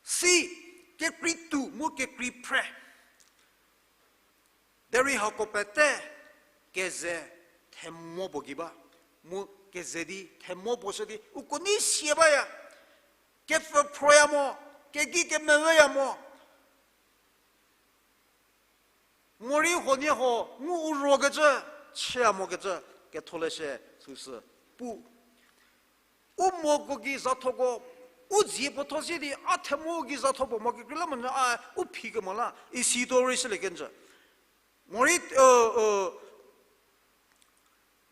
Si kekrei tuo mu kekrei phre. Derei hako pete keze themo puo gei ba. Mu keze di themo puo shü di uko nei sie baya. Kepfü phroya mo, kegei kemeweya mo. Morei huoniehuo ngu u rokecü, chüya mokecü, ketholeshü süsü pu. U moko gei zathoko, u dzie puotho sie di, a themo gei zatho puo mo kekreilamonyü a u phi kemo la, isi tuo rei shülie kenjü. Morei,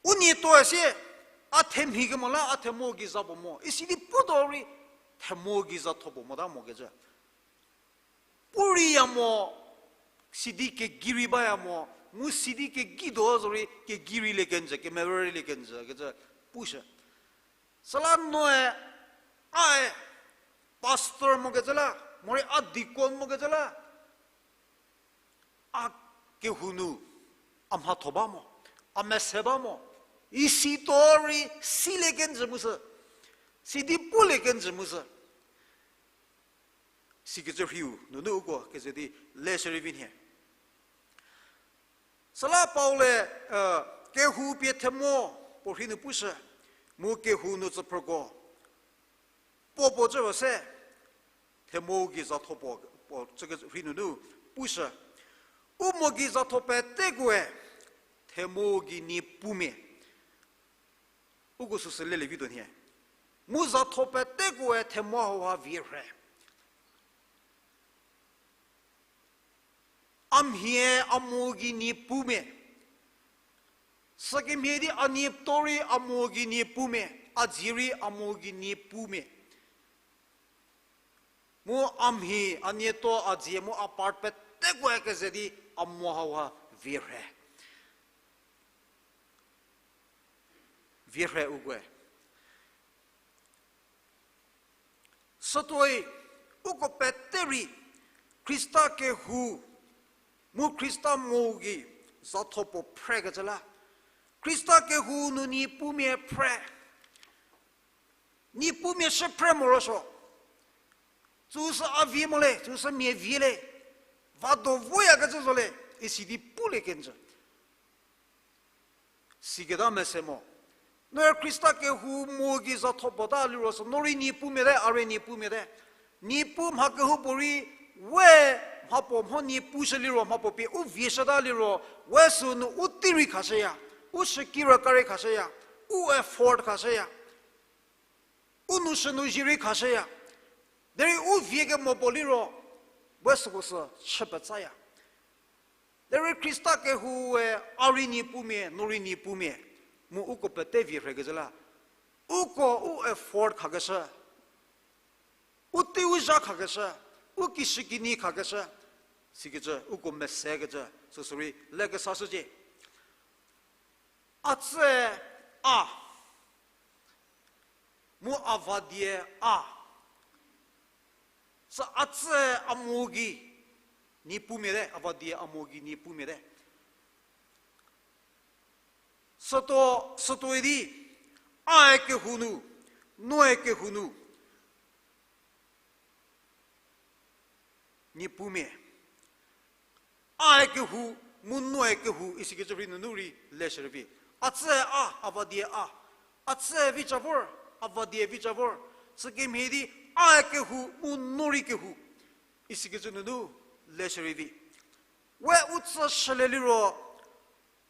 u nie tuo sie, a themhi kemo la, a themo gei za puo mo. Isi di putuo rei, themo gei zatho puo mota mokecü. Pu reiya mo, sidi kegei rei baya mo, mu sidi kegei tuo zorei kegei reilie kenjü, kemewe reilie kenjü, kecü pushü. Süla noe, ae, pastor mokecü la, morei a deacon mokecü la, a kehou nu, a mhatho ba mo, a mese ba mo, Isi to rei silie kenjü mu sü, sidi pulie kenjü mu sü. Sikecü rhiu nunu uko keze di leshü rei vi nhie. Süla Paul-e, kehou pie themo puo rhei nu pushü, mu kehou nu tsüphrüko puo puo cü ro se, themo gei zatho puo, puo cü rhei nunu pushü. U mo gei zatho petekoe themo gei nie pumia. Uko süsü lelie vituo nhie. Mu zatho petekoe themo hauha vie rhe. A mhie a mo gei nie pumia. Sükemhie di a nie to rei a mo gei nie pumia, a dzie rei a mo gei nie pumia. Mu a mhie, a nie to, a dzie mu a part petekoe keze di a mo hauha vie rhe. Vie rhe ukoe. Sütuoi, uko pete rei Khrista kehou, mu Khrista mo gei zatho puo phrekecü la, Khrista kehou nu nie pumia phre. Nie pumia shü phre morosuo. Süsü a vie mo le, süsü mia vie le. Va do voyakecü zo le, isi di pulie kenjü. Siketa mese mo. No Khrista kehou mo gei zatho puo ta liro sü, no rei nie pumia te, a rei nie pumia te. Nie pu mha kehoupuorei, we mhapuo mho nie pushü liro mhapuo pie u vieshüta liro, we sünu u tei rei khashüya, u shüki raka rei khashüya, u effort khashüya. U nou shü nu zie rei khashüya. Derei u vie kemo puo liro, we süko sü chü petsaya. Derei Khrista kehoue a rei nie pumia, no rei nie pumia, mu uko pete vie rhekecü la, uko u effort khakeshü, u tei u zha khakeshü, u kishükinyi khakeshü, sikecü uko mesekecü süsü rei lekesashücie. A tsü a, mu a va die a. Sü a tsü a mo gei nie pumia te, a va die a mo gei nie pumia te. Sütuo, sütuoi di, ae kehou nu, noe kehou nu nie pumia. Ae kehou, mu noe kehou, isikecü rei nunu rei leshü rei vi. A tsü a, a va die a. A tsü vicha vor, a va die vicha vor. Sükemhie di, ae kehou, mu no rei kehou, isikecü nunu leshü rei vi. We u tsü shülie liro,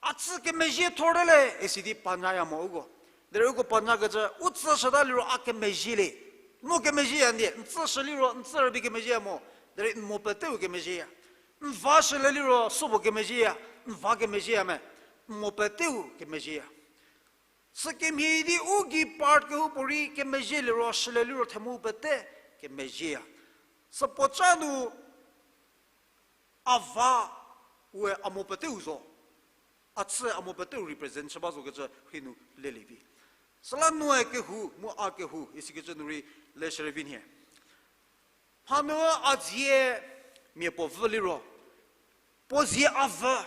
a tsü kemezhie thorte le, isi di panyaya mo uko. Derei uko panyakecü, u tsü shüta liro a kemezhie le. No kemezhieya ndie, n tsü shü liro, n tsü rübei kemezhieya mo. Derei n mo peteu kemezhieya. N va shülie liro, süpuo kemezhieya. N va kemezhieya me. N mo peteu kemezhieya. Sükemhie di u gei part kehoupuorei kemezhie liro, shülie liro themou pete kemezhieya. Süpuo ca nu a va we a mo peteu zo. A tsü a mo peteu represent chü ba zokecü rhei nu lelie vi. Süla noe kehou, mu a kehou, isikecü nu rei leshü rei vi nhie. Mhanu a dzie mia puo vü liro, puo zie a vü,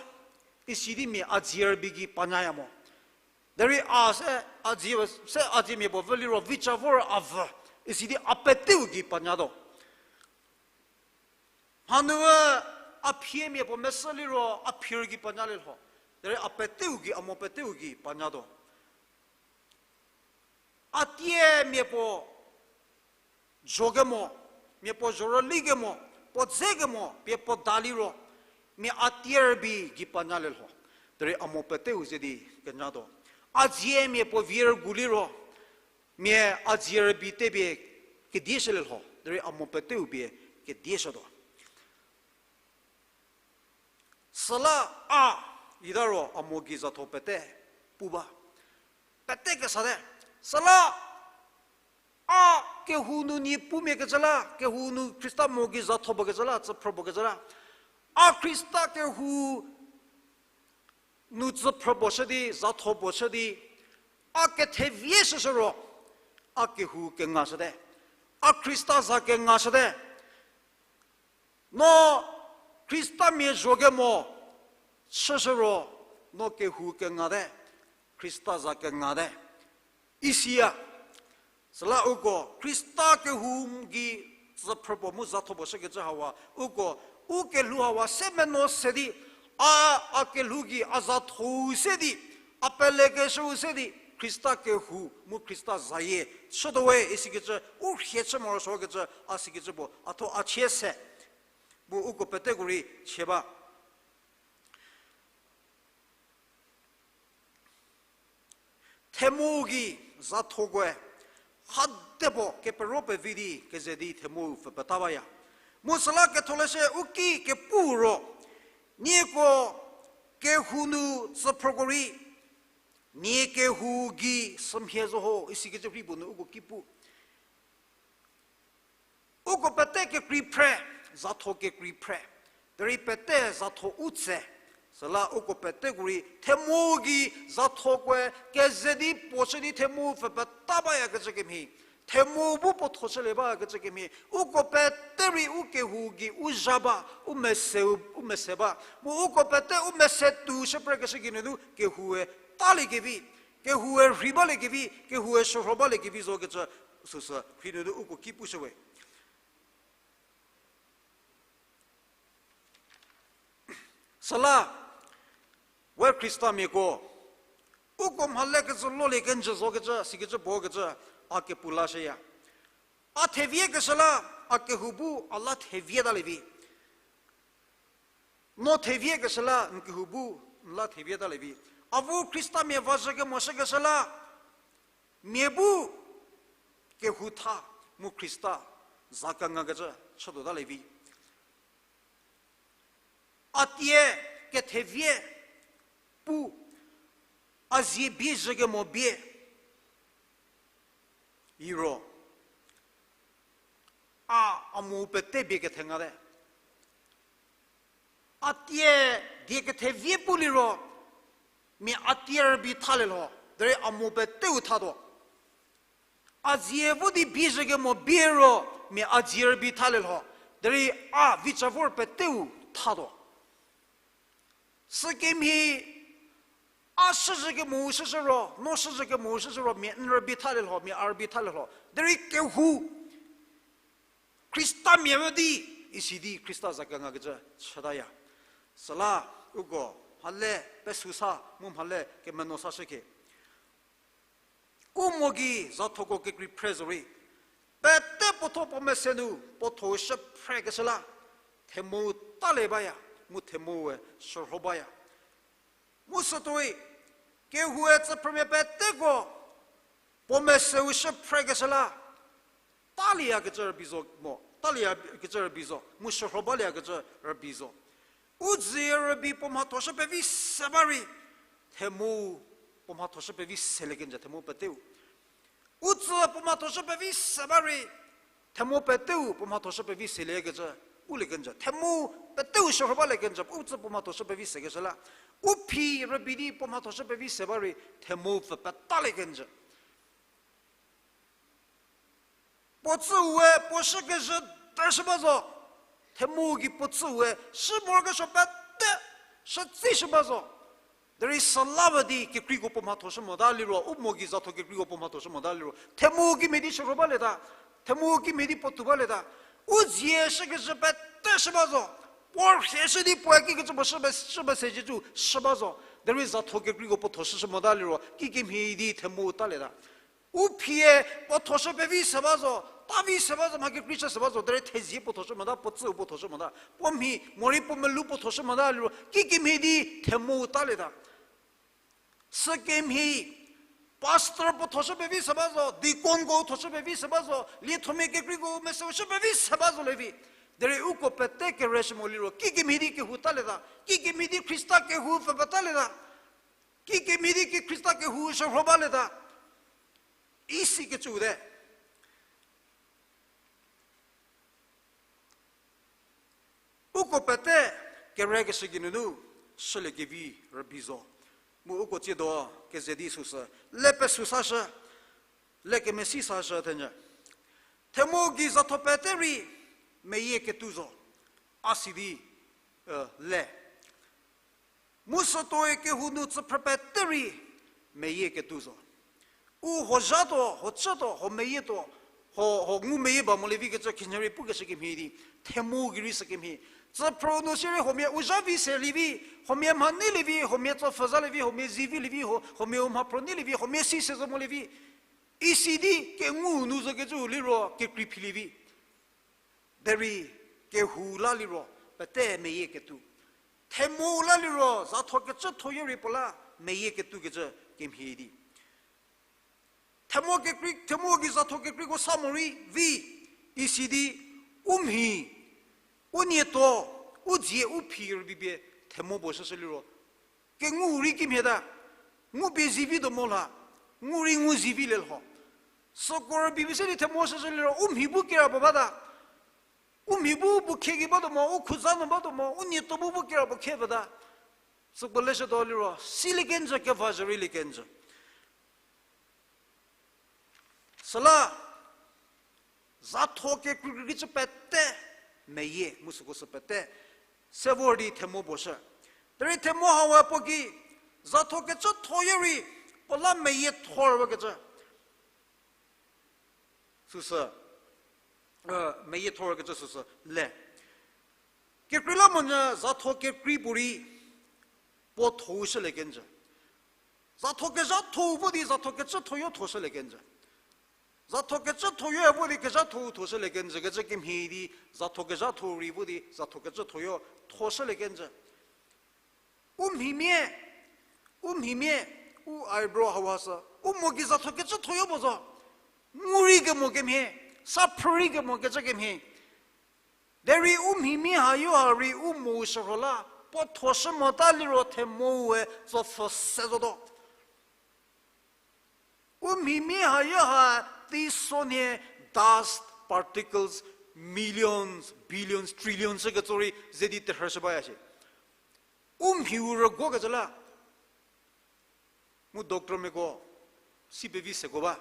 isi di mia a dzie rübei gei panyaya mo. Derei a se, a dzie, se a dzie mia puo vü liro vicha vor a vü, isi di a peteu gei panyatuo. Mhanu a phie mia puo meshü liro a phie rügei panyalie lho. Derei a peteu gei, a mo peteu gei panyatuo. A tie mia puo zho kemo, mia puo zho rüli kemo, puo dze kemo pie puo da liro, mia a tie rübei gei panyalie lho. Derei a mo peteu ze di kenyatuo. A dzie mia puo vie rügu liro, mia a dzie rübei tepie kedie shülie lho. Derei a mo peteu pie kedie shütuo. Süla a, ita ro a mo gei zatho pete pu ba. Pete kesate. Süla a kehou nu nie pumia kecü la, kehou nu Khrista mo gei zatho puo kecü la, tsüphrü puo kecü la, a Khrista kehou nu tsüphrü puo shü di, zatho puo shü di, a kethevie shüshü ro, a kehou kengashüte. A Khrista za kengashüte. No Khristamia zho kemo chüshü ro, no kehou kengate. Khrista za kengate. Isiya. Süla uko Khrista kehou gei tsüphrü puo mu zatho puo shükecü hawa, uko, u kelhou hawa se meno se di, a, a kelhou gei a zatho-u se di, a pelekeshüu se di, Khrista kehou mu Khrista zayie chütuo we isikecü, u rhie chü morosuokecü, a sikecü puo, a tho a chie se. Mu uko peteko rei chie ba. Themou gei zathokoe, hadepuo kepero pevi di keze di themou pfü peta baya. Mu süla ketholeshü u ki kepu ro, nieko kehou nu tsüphrüko rei, nie kehou gei sümhie zo ho, isikecü rhi puo nu uko ki pu. Uko pete kekrei phre, zatho kekrei phre. Derei pete zatho u tse. Süla uko peteko rei themou gei zathokoe keze di puo chü di themou pfü peta bayakecü kemhie. Themou bu puo tho chülie bakecü kemhie. Uko pete rei u kehou gei u zha ba, u mese, u mese ba. Mu uko pete u mese tuo shüprekeshü geinunu kehoue taliekevi, kehoue rhei baliekevi, kehoue shürho baliekevi zokecü süsü rhi nunu uko ki pushüwe. Süla, we Khristamiako, uko mhale kecü lolie kenjü zokecü, sikecü puo kecü, a kepu lashüya. A theviekeshü la, a kehou bu a la thevie talievi. No theviekeshü la n kehou bu n la thevie talievi. Avu Khristamia vazhü kemoshükeshü la, mia bu kehou tha mu Khrista za kengakecü chütuo talievi. A tie kethevie pu, a zie bie zhü kemo bie iro, a, a mu pete bie kethengate. A tie die kethevie pu liro, mia a tie rübei thalie lho, derei a mo peteu thatuo. A zie vo di bie zhü kemo bie ro, mia a zie rübei thalie lho, derei a vicha vor peteu thatuo. Sükemhie, a shüzhü kemo shüzhü ro, no shüzhü kemo shüzhü ro, mia n rübei thalie lho, mia a rübei thalie lho, derei kehou Khristamia mo di, isi di Khrista za kengakecü chütaya. Süla uko mhale pesu sa mu mhale kemeno sashükhie. U mo gei zathoko kekrei phre zorei, pete puotho puo mese nu puotho shü phrekeshü la, themou talie baya, mu themoue shürho baya. Mu sütuoi, kehoue tsüphrümia peteko puo meseu shü phrekeshü la, talieyakecü rübei zo mo, talieyakecü rübei zo, mu shürho balieyakecü rübei zo. U dzie rübei puo mhathoshü pevi se ba rei, themou puo mhathoshü pevi selie kenjü themou peteu. U tsü puo mhathoshü pevi se ba rei, themou peteu puo mhathoshü pevi seliekecü, u lie kenjü. Themou peteu shürho balie kenjü, u tsü puo mhathoshü pevi sekeshü la. U phi rübei di puo mhathoshü pevi se ba rei, themou pfü petalie kenjü. Puo tsüue puo shükezhü dershü ba zo. Themou gei puo tsüue shü morokesuo pete shütsishü ba zo. Derei süla ba di kekreiko puo mhathoshü mota liro, u mo gei zatho kekreiko puo mhathoshü mota liro, themou kimhie di shürho balieta, themou kimhie di puotou balieta. U dzie shükezhü pete shü ba zo. Puo rhieshü di puoe kikecü puo shü ba, shü ba se jicü shü ba zo. Derei zatho kekreiko puo thoshüshü mota liro, kikemhie di themou talieta. U phie puo thoshü pevi se ba zo, tavi se ba zo, mha kekrei chü se ba zo, derei thezie puo thoshü mota, puo tsüu puo thoshü mota, puo mhi, morei puo melou puo thoshü mota liro, kikemhie di themou talieta. Sükemhie, pastor puo thoshü pevi se ba zo, deaconko thoshü pevi se ba zo, liethomia kekreiko meseu shü pevi se ba zo levi. Derei uko pete kereshü mo liro, kikemhie di kehou talieta, kikemhie di Khrista kehou pfü petalieta, kikemhie di ki Khrista kehou shürho balieta. Isikecü te. Uko pete kerekeshü geinunu shüliekevi rübei zo. Mu uko tsiedo keze di süsü, le pesu sashü, le kemesi sashü thenyü. Themou gei zatho pete rei meyie ketuo zo. A si di, e, le. Mu sütuoi kehou nu tsüphrü pete rei Meyie ketuo zo. U ho zha tuo, ho chü tuo, ho meyie tuo, ho, ho ngumeyie ba molie vi kecü khinhie rei pukeshü kemhie di, themo gei rei sü kemhie. Tsüphrü nu sierei huomia u zha vi selie vi, huomia mha neilie vi, huomia tsopfü zalie vi, huomia zivilie vi, ho, huomia u mhaphro neilie vi, huomia si se zo molie vi. Isi di kengu nu zokecü liro kekrei philie vi. Derei kehou la liro pete meyie ketuo. Themo la liro zatho kecü thoyo rei puo la meyie ketuo kecü kemhie di. Themo kekrei, themo gei zatho kekreiko sa morei vi, isi di u mhi, u nietuo, u dzie, u phi rübei pie themo puo shüshü liro kengu rei kimhie ta, ngu pie zivi tuo mo la, ngu rei ngu zivilie lho. Süko rübei pie se di themo shüshü liro u mhi bu kira puo bata. U mhi bu bu khie gei batuo mo, u khutsa nu batuo mo, u nietuo bu bu kira puo khie bata. Süko leshütuo liro silie kenjü, keva zhü reilie kenjü. Süla zatho kekreikrei kecü pete meyie mu süko sü pete se vor di themo puo shü. Derei themo hau puo ki zatho kecü thoyo rei puo la meyie thor ba kecü süsü, meyie thor kecü süsü le. Kekreilamonyü zatho kekrei puorei puo tho shülie kenjü. Zatho kezhatho vo di zatho kecü thoyo tho shülie kenjü. Zatho kecü thoyo vo di kezhatho tho shülie kenjü kecü kemhie di, zatho kezhatho rei vo di zatho kecü thoyo tho shülie kenjü. U mhimia, u mhimia, u eyebrow hauha sü u mo gei zatho kecü thoyo puo zo. Ngu rei kemo kemhie, sa phrü rei kemo kecü kemhie. Derei u mhimia hayo ha rei u mo shürho la puo tho shü mota liro themou we tsopfü se zotuo. U mhimia hayo ha teisonhie dust particles, millions, billions, trillions shüketso rei ze di terhü shü baya shie. U mhiu rüguokecü la mu doctormiako si pevi seko ba.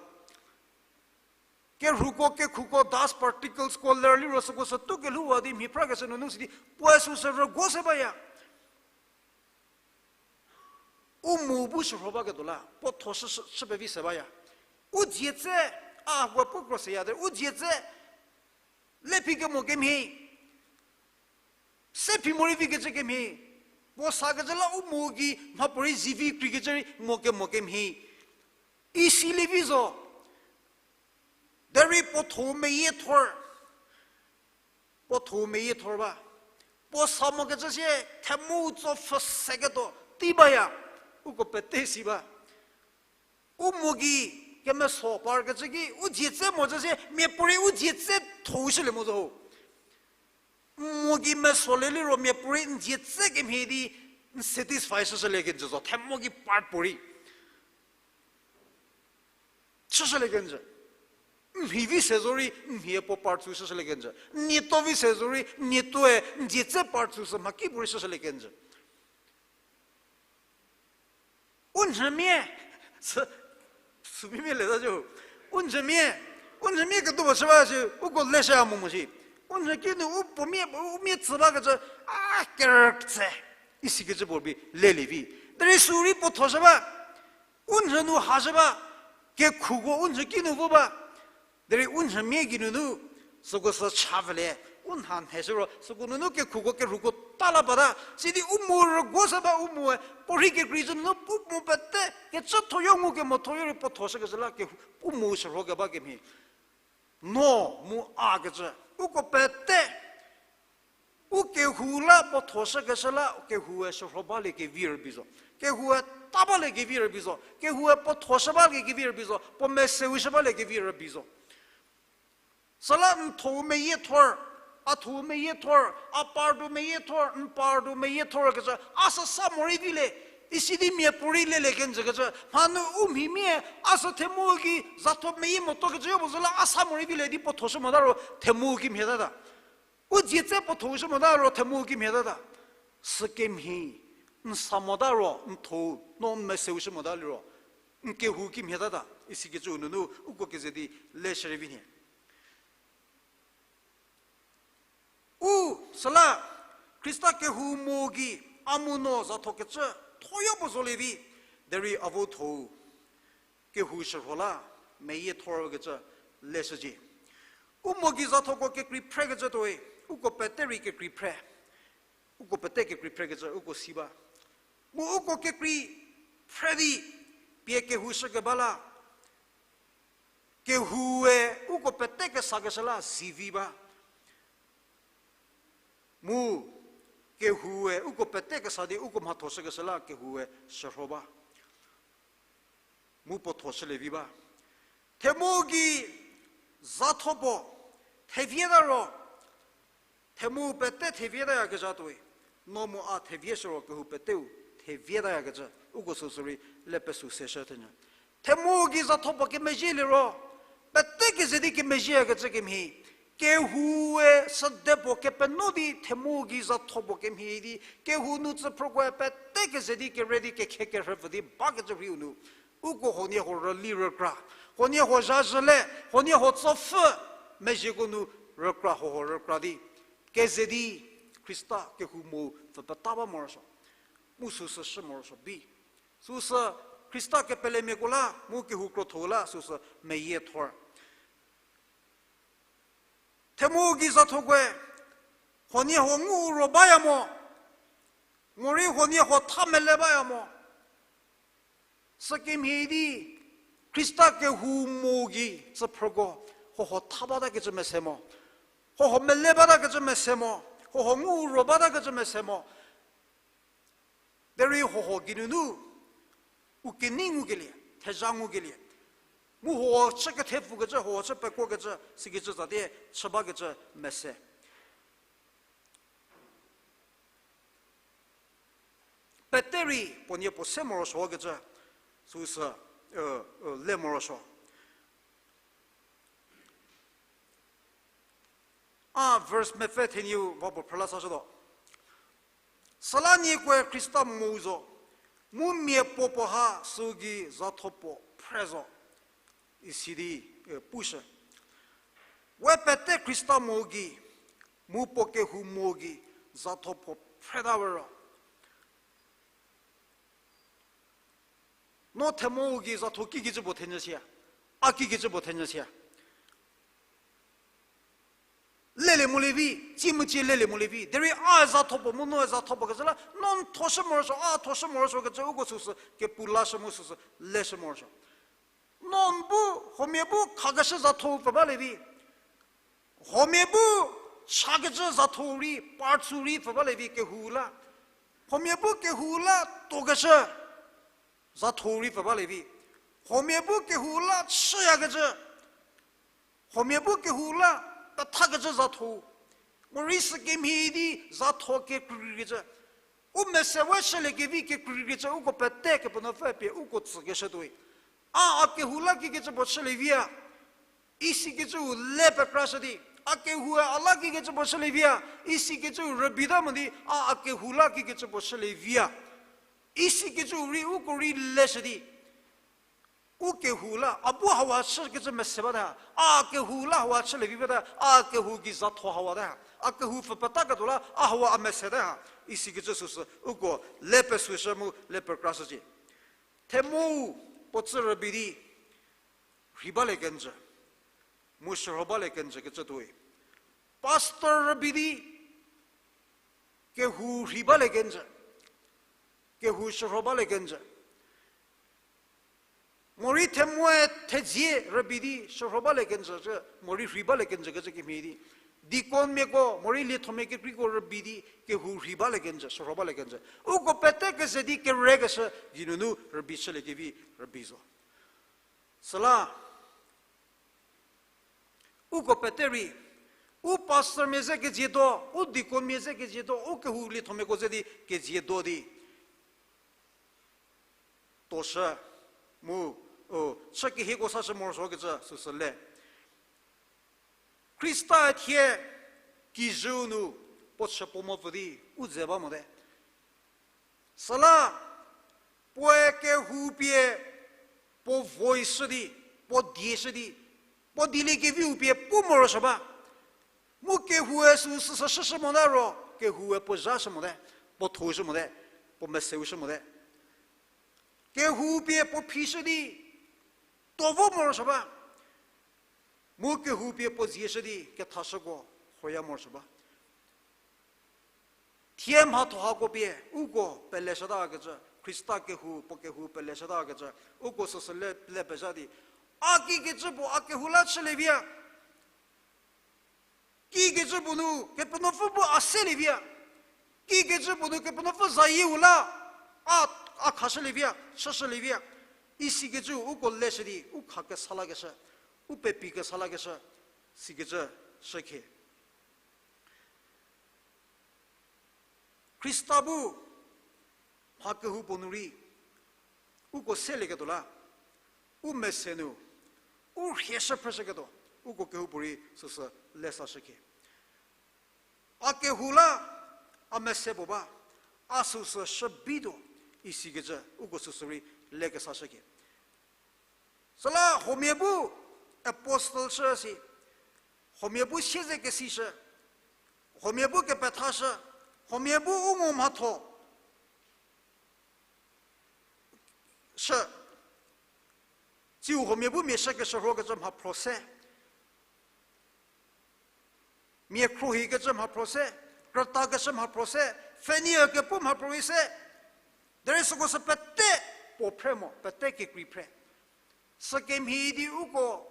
Kerhuko, kekhuko, dust particlesko ler liro süko sü tuo kelhouwa di mhi phrakeshü nunu sidi puoe süsü rüguo se baya. U mo bu shürho baketuo la puo tho shü, shü, shü pevi se baya. U dzie tse, a puo pu kro seya de, u dzie tse le phi kemo kemhie, se phi morei vikecü kemhie, puo sakecü la u mo gei mhapuorei zivi kreikecü rei mo kemo kemhie, isi le vi zo. Derei puo tho meyie thor, puo tho meyie thor ba. Puo sa mokecü sie themou tsopfü seketuo tei baya. Uko pete si ba. U mo gei kemeso parkecü ki u dzie tse mocü sie miapuorei u dzie tse thou shülie mo zo ho. Mo gei mesolie liro miapuorei n dzie tse kemhie di n satisfy shüshülie kenjü zo themo gei part puorei. Chüshülie kenjü. Mhi vi se zorei mhie puo part sü shüshülie kenjü. Nietuo vi se zorei nietuoe n dzie tse part sü sü mhakipuorei shüshülie kenjü. U nhümia, sü, sümimia leta zo. U nhümia, u nhümia ketuo puo chü ba si, uko leshü a mo mo si. U nhü kinu u puo mia, u mia tsü bakecü, a, kerütse. Isikecü puo bi lelie vi. Derei sü rei puo tho shü ba. U nhü nu ha shü ba. Kekhuko u nhü kinu vo ba. Derei u nhümia geinunu süko sü cha vülie, u nha nheshü ro süko nunu kekhuko kerhuko ta la bata. Sidi u mo rüguo se ba u moe, puorhi kekreicü nunu pu mo pete, kecü thoyo ngu kemo thoyo rei puo tho shükecü la kehou, u mo shürho keba kemhie. No mu a kecü, uko pete u kehou la puo tho shükeshü la kehoue shürho balie kevi rübei zo. Kehoue ta balie kevi rübei zo. Kehoue puo tho shü balie kevi rübei zo. Puo meseu shü balie kevi rübei zo. Süla n tho meyie thor, a tho meyie thor, a pardo meyie thor, n pardo meyie thor kecü, a sü sa morei vi le, isi di miapuorei lelie kenjü kecü, mhanu u mhimia, a sü themu ki zatho meyie motuo kecü yo puo zo la a sa morei vi le di puo tho shü mota ro themu kimhie tata. U dzie tse puo tho shü mota ro themu kimhie tata. Sükemhie, n sa mota ro, n tho, no n meseu shü mota liro n kehou kimhie tata, isikecü nunu uko keze di le shürei vi nhie. U, süla, Khrista kehou mo gei, a mu no zatho kecü thoyo puo zolie vi, derei a vo tho-u. kehou shürho la, meyie thorkecü leshücie. U mo gei zathoko kekrei phrekecü tuoi, uko pete rei kekrei phre. Uko pete kekrei phrekecü uko si ba. Mu uko kekrei phre di, pie kehou shükeba la, kehoue uko pete kesakeshü la zivi ba. Mu kehoue uko pete kesa di uko mhatho shükeshü la kehoue shürho ba. Mu puo tho shülie vi ba. Themu gei zatho puo thevieta ro, themu pete thevietayakezha tuoi, no mu a thevie shü ro kehou peteu thevietayakecü, uko süsü rei le pesü seshü thenyü. Themu gei zatho puo kemezhie liro, pete keze di kemezhieyakecü kemhie, kehoue süde puo kepeno di themu gei zatho puo kemhie di, kehou nu tsüphrükoe pete keze di kere di kekhe kerhüpfü di bakecü rhiu nu, uko huoniehuo rüli rükra, huoniehuo zhazhüle, huoniehuo tsopfü mezhieko nu rükra, huohuo rükra di, keze di Khrista kehou mo pfü peta ba morosuo. Mu süsü shü morosuo bi. Süsü Khrista kepelemiako la, mu kehou krotho la, süsü meyie thor. Themu gei zathokoe, huoniehuo ngu ro baya mo, morei huoniehuo tha mele baya mo. Sükemhie di, Khrista kehou mo gei tsüphrüko, huohuo tha batakecü mese mo, huohuo mele batakecü mese mo, huohuo ngu ro batakecü mese mo. Derei huohuo geinunu, u kenei ngukelie, thezha ngukelie. Mu huohuo chü kethepfukecü, huohuo chü pekuokecü, sikecü tsatie, chü bakecü mese. Pete rei puo nie puo se morosuokecü, süsü, e, e, le morosuo. A verse mepfü thenieu va puo phrüla sashütuo. Süla nieko Khrista mo zo, mu mia puo puo ha süu gei zatho puo phre zo. Isi di, e, pushü. We pete Khrista mo gei, mu puo kehou mo gei, zatho puo phreta we ro. No themou gei zatho kikecü puo thenyü sia. A kikecü puo thenyü sia. Lelie molie vi, tsie mu tsie lelie molie vi. Derei a zatho puo mu no zatho puo kecü la, no n thoshü morosuo, a thoshü morosuo kecü uko süsü kepu lashü mu süsü leshü morosuo. No n bu, huomia bu khakeshü zatho pfü balie vi. Huomia bu chakecü zatho rei, parts-u rei pfü balie vi kehou la. Huomia bu kehou la tokeshü zatho rei pfü balie vi. Huomia bu kehou la chüyakecü. Huomia bu kehou la pethakecü zatho. Morei sükemhie di zatho kekreikecü. U mese we shülie kevi kekreikecü uko pete Kepenuopfü pie uko tsükeshü tuoi. A, a kehou la kikecü puo chülie vi a. Isikecüu le pekrashü di, a kehoue a la kikecü puo chülie vi a, isikecüu rübeita mo di, a, a kehou la kikecü puo chülie vi a. Isikecüu rei uko rei leshü di, u kehou la, a bu hawa chükecü mese bate ha, a kehou la hawa chülie vi bate ha, a kehou gei zatho hawa te ha, a kehou pfü petaketuo la, a hawa a mese te ha, isikecü süsü, uko le pesüshü mu le pekrashücie. Themou puo tsü rübei di, rhei balie kenjü, mu shürho balie kenjü kecü tuoi. Pastor rübei di, kehou rhei balie kenjü, kehou shürho balie kenjü. Morei themoe thezie rübei di shürho balie kenjü, morei rhei balie kenjü kecü kemhie di. Deaconmiako, morei liethomia kekreiko rübei di, kehou rhei balie kenjü, shürho balie kenjü. Uko pete keze di kerekeshü geinunu rübei chülie kevi rübei zo. Süla, uko pete rei, u pastormia ze kezie do, u deaconmia ze kezie do, u kehou liethomiako ze di kezie do di. Toshü, mu, o, chü kehieko sashü morosuokecü süsü le. Khrista thie kijüu nu puo chü puo mopfü di u ze ba mote. Süla, puoe kehou pie puo voice shü di, puo dieshü di, puo dieliekeviu pie pu morosuo ba. Mu kehoue süu süsü shüshü mote ro, kehoue puo zhashü mote, puo thoushü mote, puo meseu shü mote. Kehou pie puo phishü di, Ko vo morosuo ba. Mu kehou pie puo zieshü di kethashüko khoya morosuo ba. Thie mhatho hako pie uko peleshütakecü, Khrista kehou, puo kehou peleshütakecü, uko süsü le, le pezha di, a kikecü puo a kehou la chülie vi a. Kikecü puo nu Kepenuopfü bu a selie vi a. Kikecü puo nu Kepenuopfü zayieu la a, a khashülie vi a, chüshülie vi a. Isikecü uko leshü di, u kha kesa lakeshü, u pepi kesa lakeshü, sikecü shükhie. Khrista bu mha kehoupuo nu rei uko selieketuo la, u mese nu, u rhieshü phrüshüketuo, uko kehoupuorei süsü lesashükhie. A kehou la, a mese puo ba, a süsü shübituo, isikecü uko süsü rei lekesashükhie. Süla huomia bu apostle shü si, huomia bu siezekesishü, huomia bu kepethashü, huomia bu u ngo mhatho shü, tsiu huomia bu mia shükeshürhokecü mhaphro se, mia khruohikecü mhaphro se, krütakeshü mhaphro se, pfhenieu kepu mhaphro rei se, derei süko sü pete puo phre mo, pete kekrei phre. Sükemhie di uko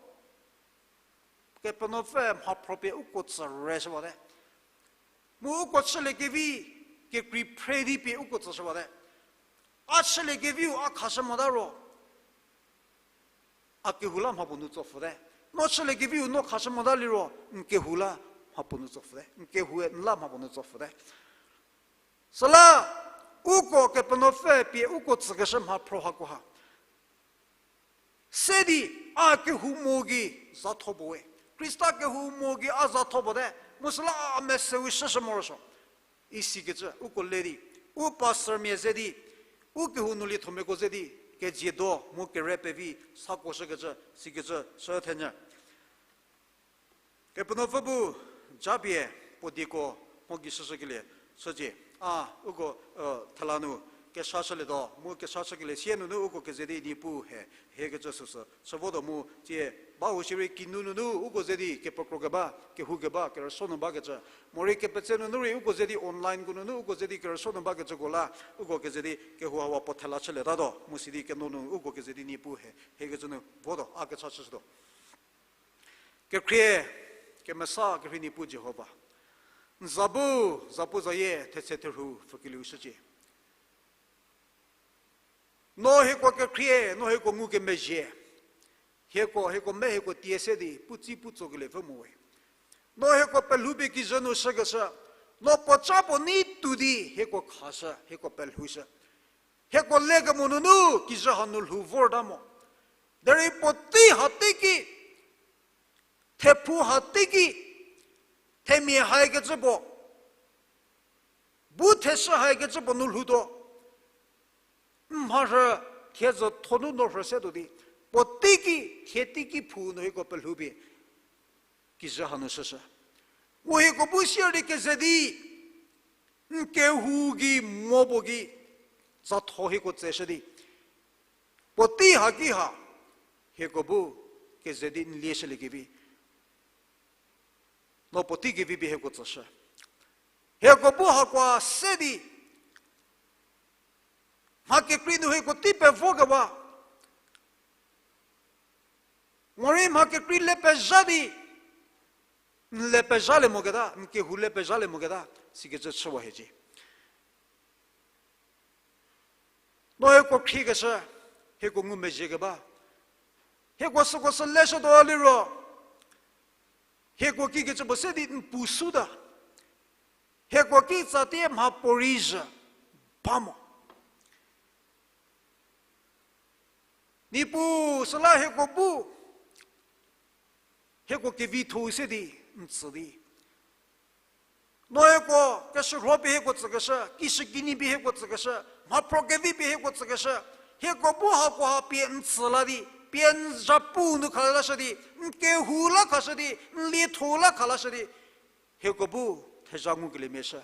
Kepenuopfü mhaphro pie uko tsü reshüwate. Mu uko chüliekevi kekrei phre di pie uko tsüshüwate. A chüliekeviu a khashü mota ro, a kehou la mhapuo nu tsopfhüte. No chüliekeviu no khashü mota liro, n kehou la mhapuo nu tsopfhüte. N kehoue n la mhapuo nu tsopfhüte. Süla uko Kepenuopfü pie uko tsükeshü mhaphro hakoha se di a kehou mo gei zatho puo we. Khrista kehou mo gei a zatho puote. Mu süla a meseu shüshü morosuo. Isikecü uko le di, u pastormia ze di, u kehou nu liethomiako ze di, kejiedo mu kere pevi sakoshükecü, sikecü shü thenyü. Kepenuopfü bu japie puo dieko mho gei shüshükelie chücie. A, uko, thela nu kesashülietuo, mu kesashükelie sie nunu uko keze di Niepuu he, hiekecü süsü chü votuo mu tie, ba u shierei kinu nunu uko ze di kepekro keba, kehou keba, kerüsuo nu bakecü. Morei kepetse nunu rei uko ze di onlineko nunu uko ze di kerüsuo nu bakecüko la, uko keze di kehou hawa puo thela chülietatuo, mu sidi keno nu uko keze di Niepuu he, hiekecü nu votuo, a kecha chüshütuo. Kekhrie, kemesa kerhei Niepuu Jihova. N za bu, zapuzayie, thetse therhu, pfükelieu shücie. No hieko kekhrie, no hieko ngukemezhie. Hieko, hieko me hieko tie se di, puotsi puo tsokelie pfü mo we. No hieko pelhoupie kijü nu shükeshü, no puoca puo nei tuo di, hieko khashü, hieko pelhoushü. Hieko lekemo nunu, kijü hanu lhou vorta mo. Derei puotei hatei ki, thephu hatei ki, themia haikecü puo, bu theshü haikecü puo nu lhoutuo. N mharhü, thiezhü thonu no rhü setuo di, puotei ki, thie teiki phu nu hieko pelhoupie kijü hanu shüshü. Mu hieko bu sier di keze di, n kehou gei mo puo gei, zatho hieko tseshü di, puotei haki ha, hieko bu keze di n lieshüliekevi, no puotei kevi pie hieko tsüshü. Hieko bu hakoa se di, mha kekrei nu hieko tei pevokewa, morei mha kekrei le pezha di, n le pezhalie moketa, n kehou le pezhalie moketa, sikecü chüwa hiecie. No hieko khriekeshü, hieko ngumezhie keba, hieko süko sü leshütuo liro, hieko kikecü puo se di n pu suta, hieko kitsa tie mha puorei zhü ba mo. Niepuu süla hieko bu, hieko kevitho-u se di n tsü di, no hieko keshürho pie hieko tsükeshü, kishükinyi pie hieko tsükeshü, mhaphro kevi pie hieko tsükeshü, hieko bu hakoha pie n tsü la di, pie n zhapu nu khalashü di, n kehou la khashü di, n lietho la khalashü di, hieko bu thezha ngukeliemia shü.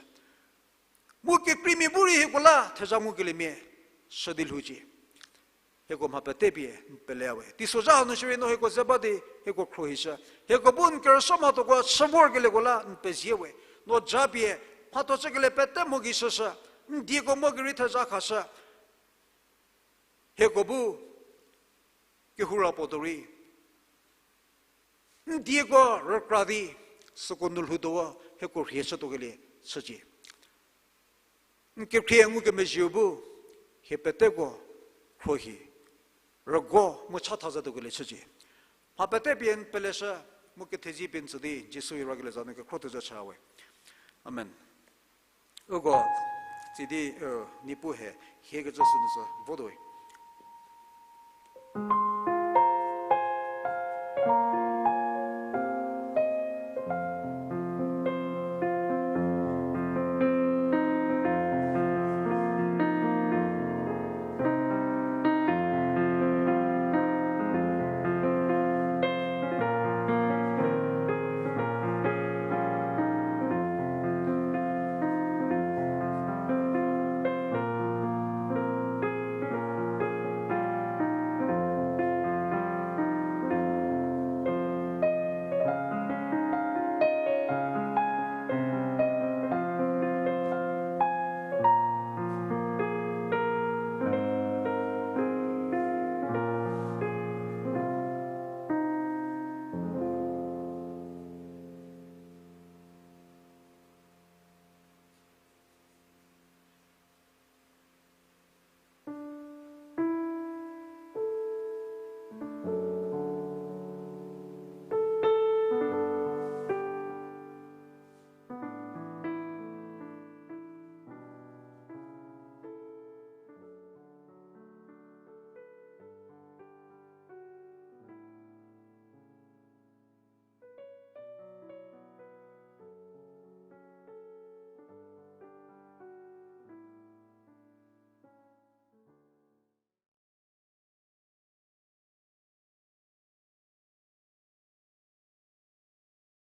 Mu kekreimia bu rei hieko la thezha ngukeliemia shü di lhoucie. Hieko mha pete pie n pele we. Teisozha hanu shierei no hieko ze ba di hieko khruohishü. Hieko bu n kerüsuo mhathoko chü vorkelieko la n pezie we. No japie mhatho chükelie pete mo gei shüshü. N dieko mo gei rei thezha khashü. Hieko bu kehoura puo tuo rei n dieko rükra di süko nu lhoutuo hieko rhie chütuokelie chücie. N kekhrie ngukemezhieu bu hie peteko khruohi rüguo mu chatha zatuokelie chücie. Mha pete pie n peleshü mu kethezie pie n tsü di Jisu irakelie za nu kekhro tuo zo chü we. Amen. Uko tsidi, Niepuu hie hiekecü sünu sü votuo we.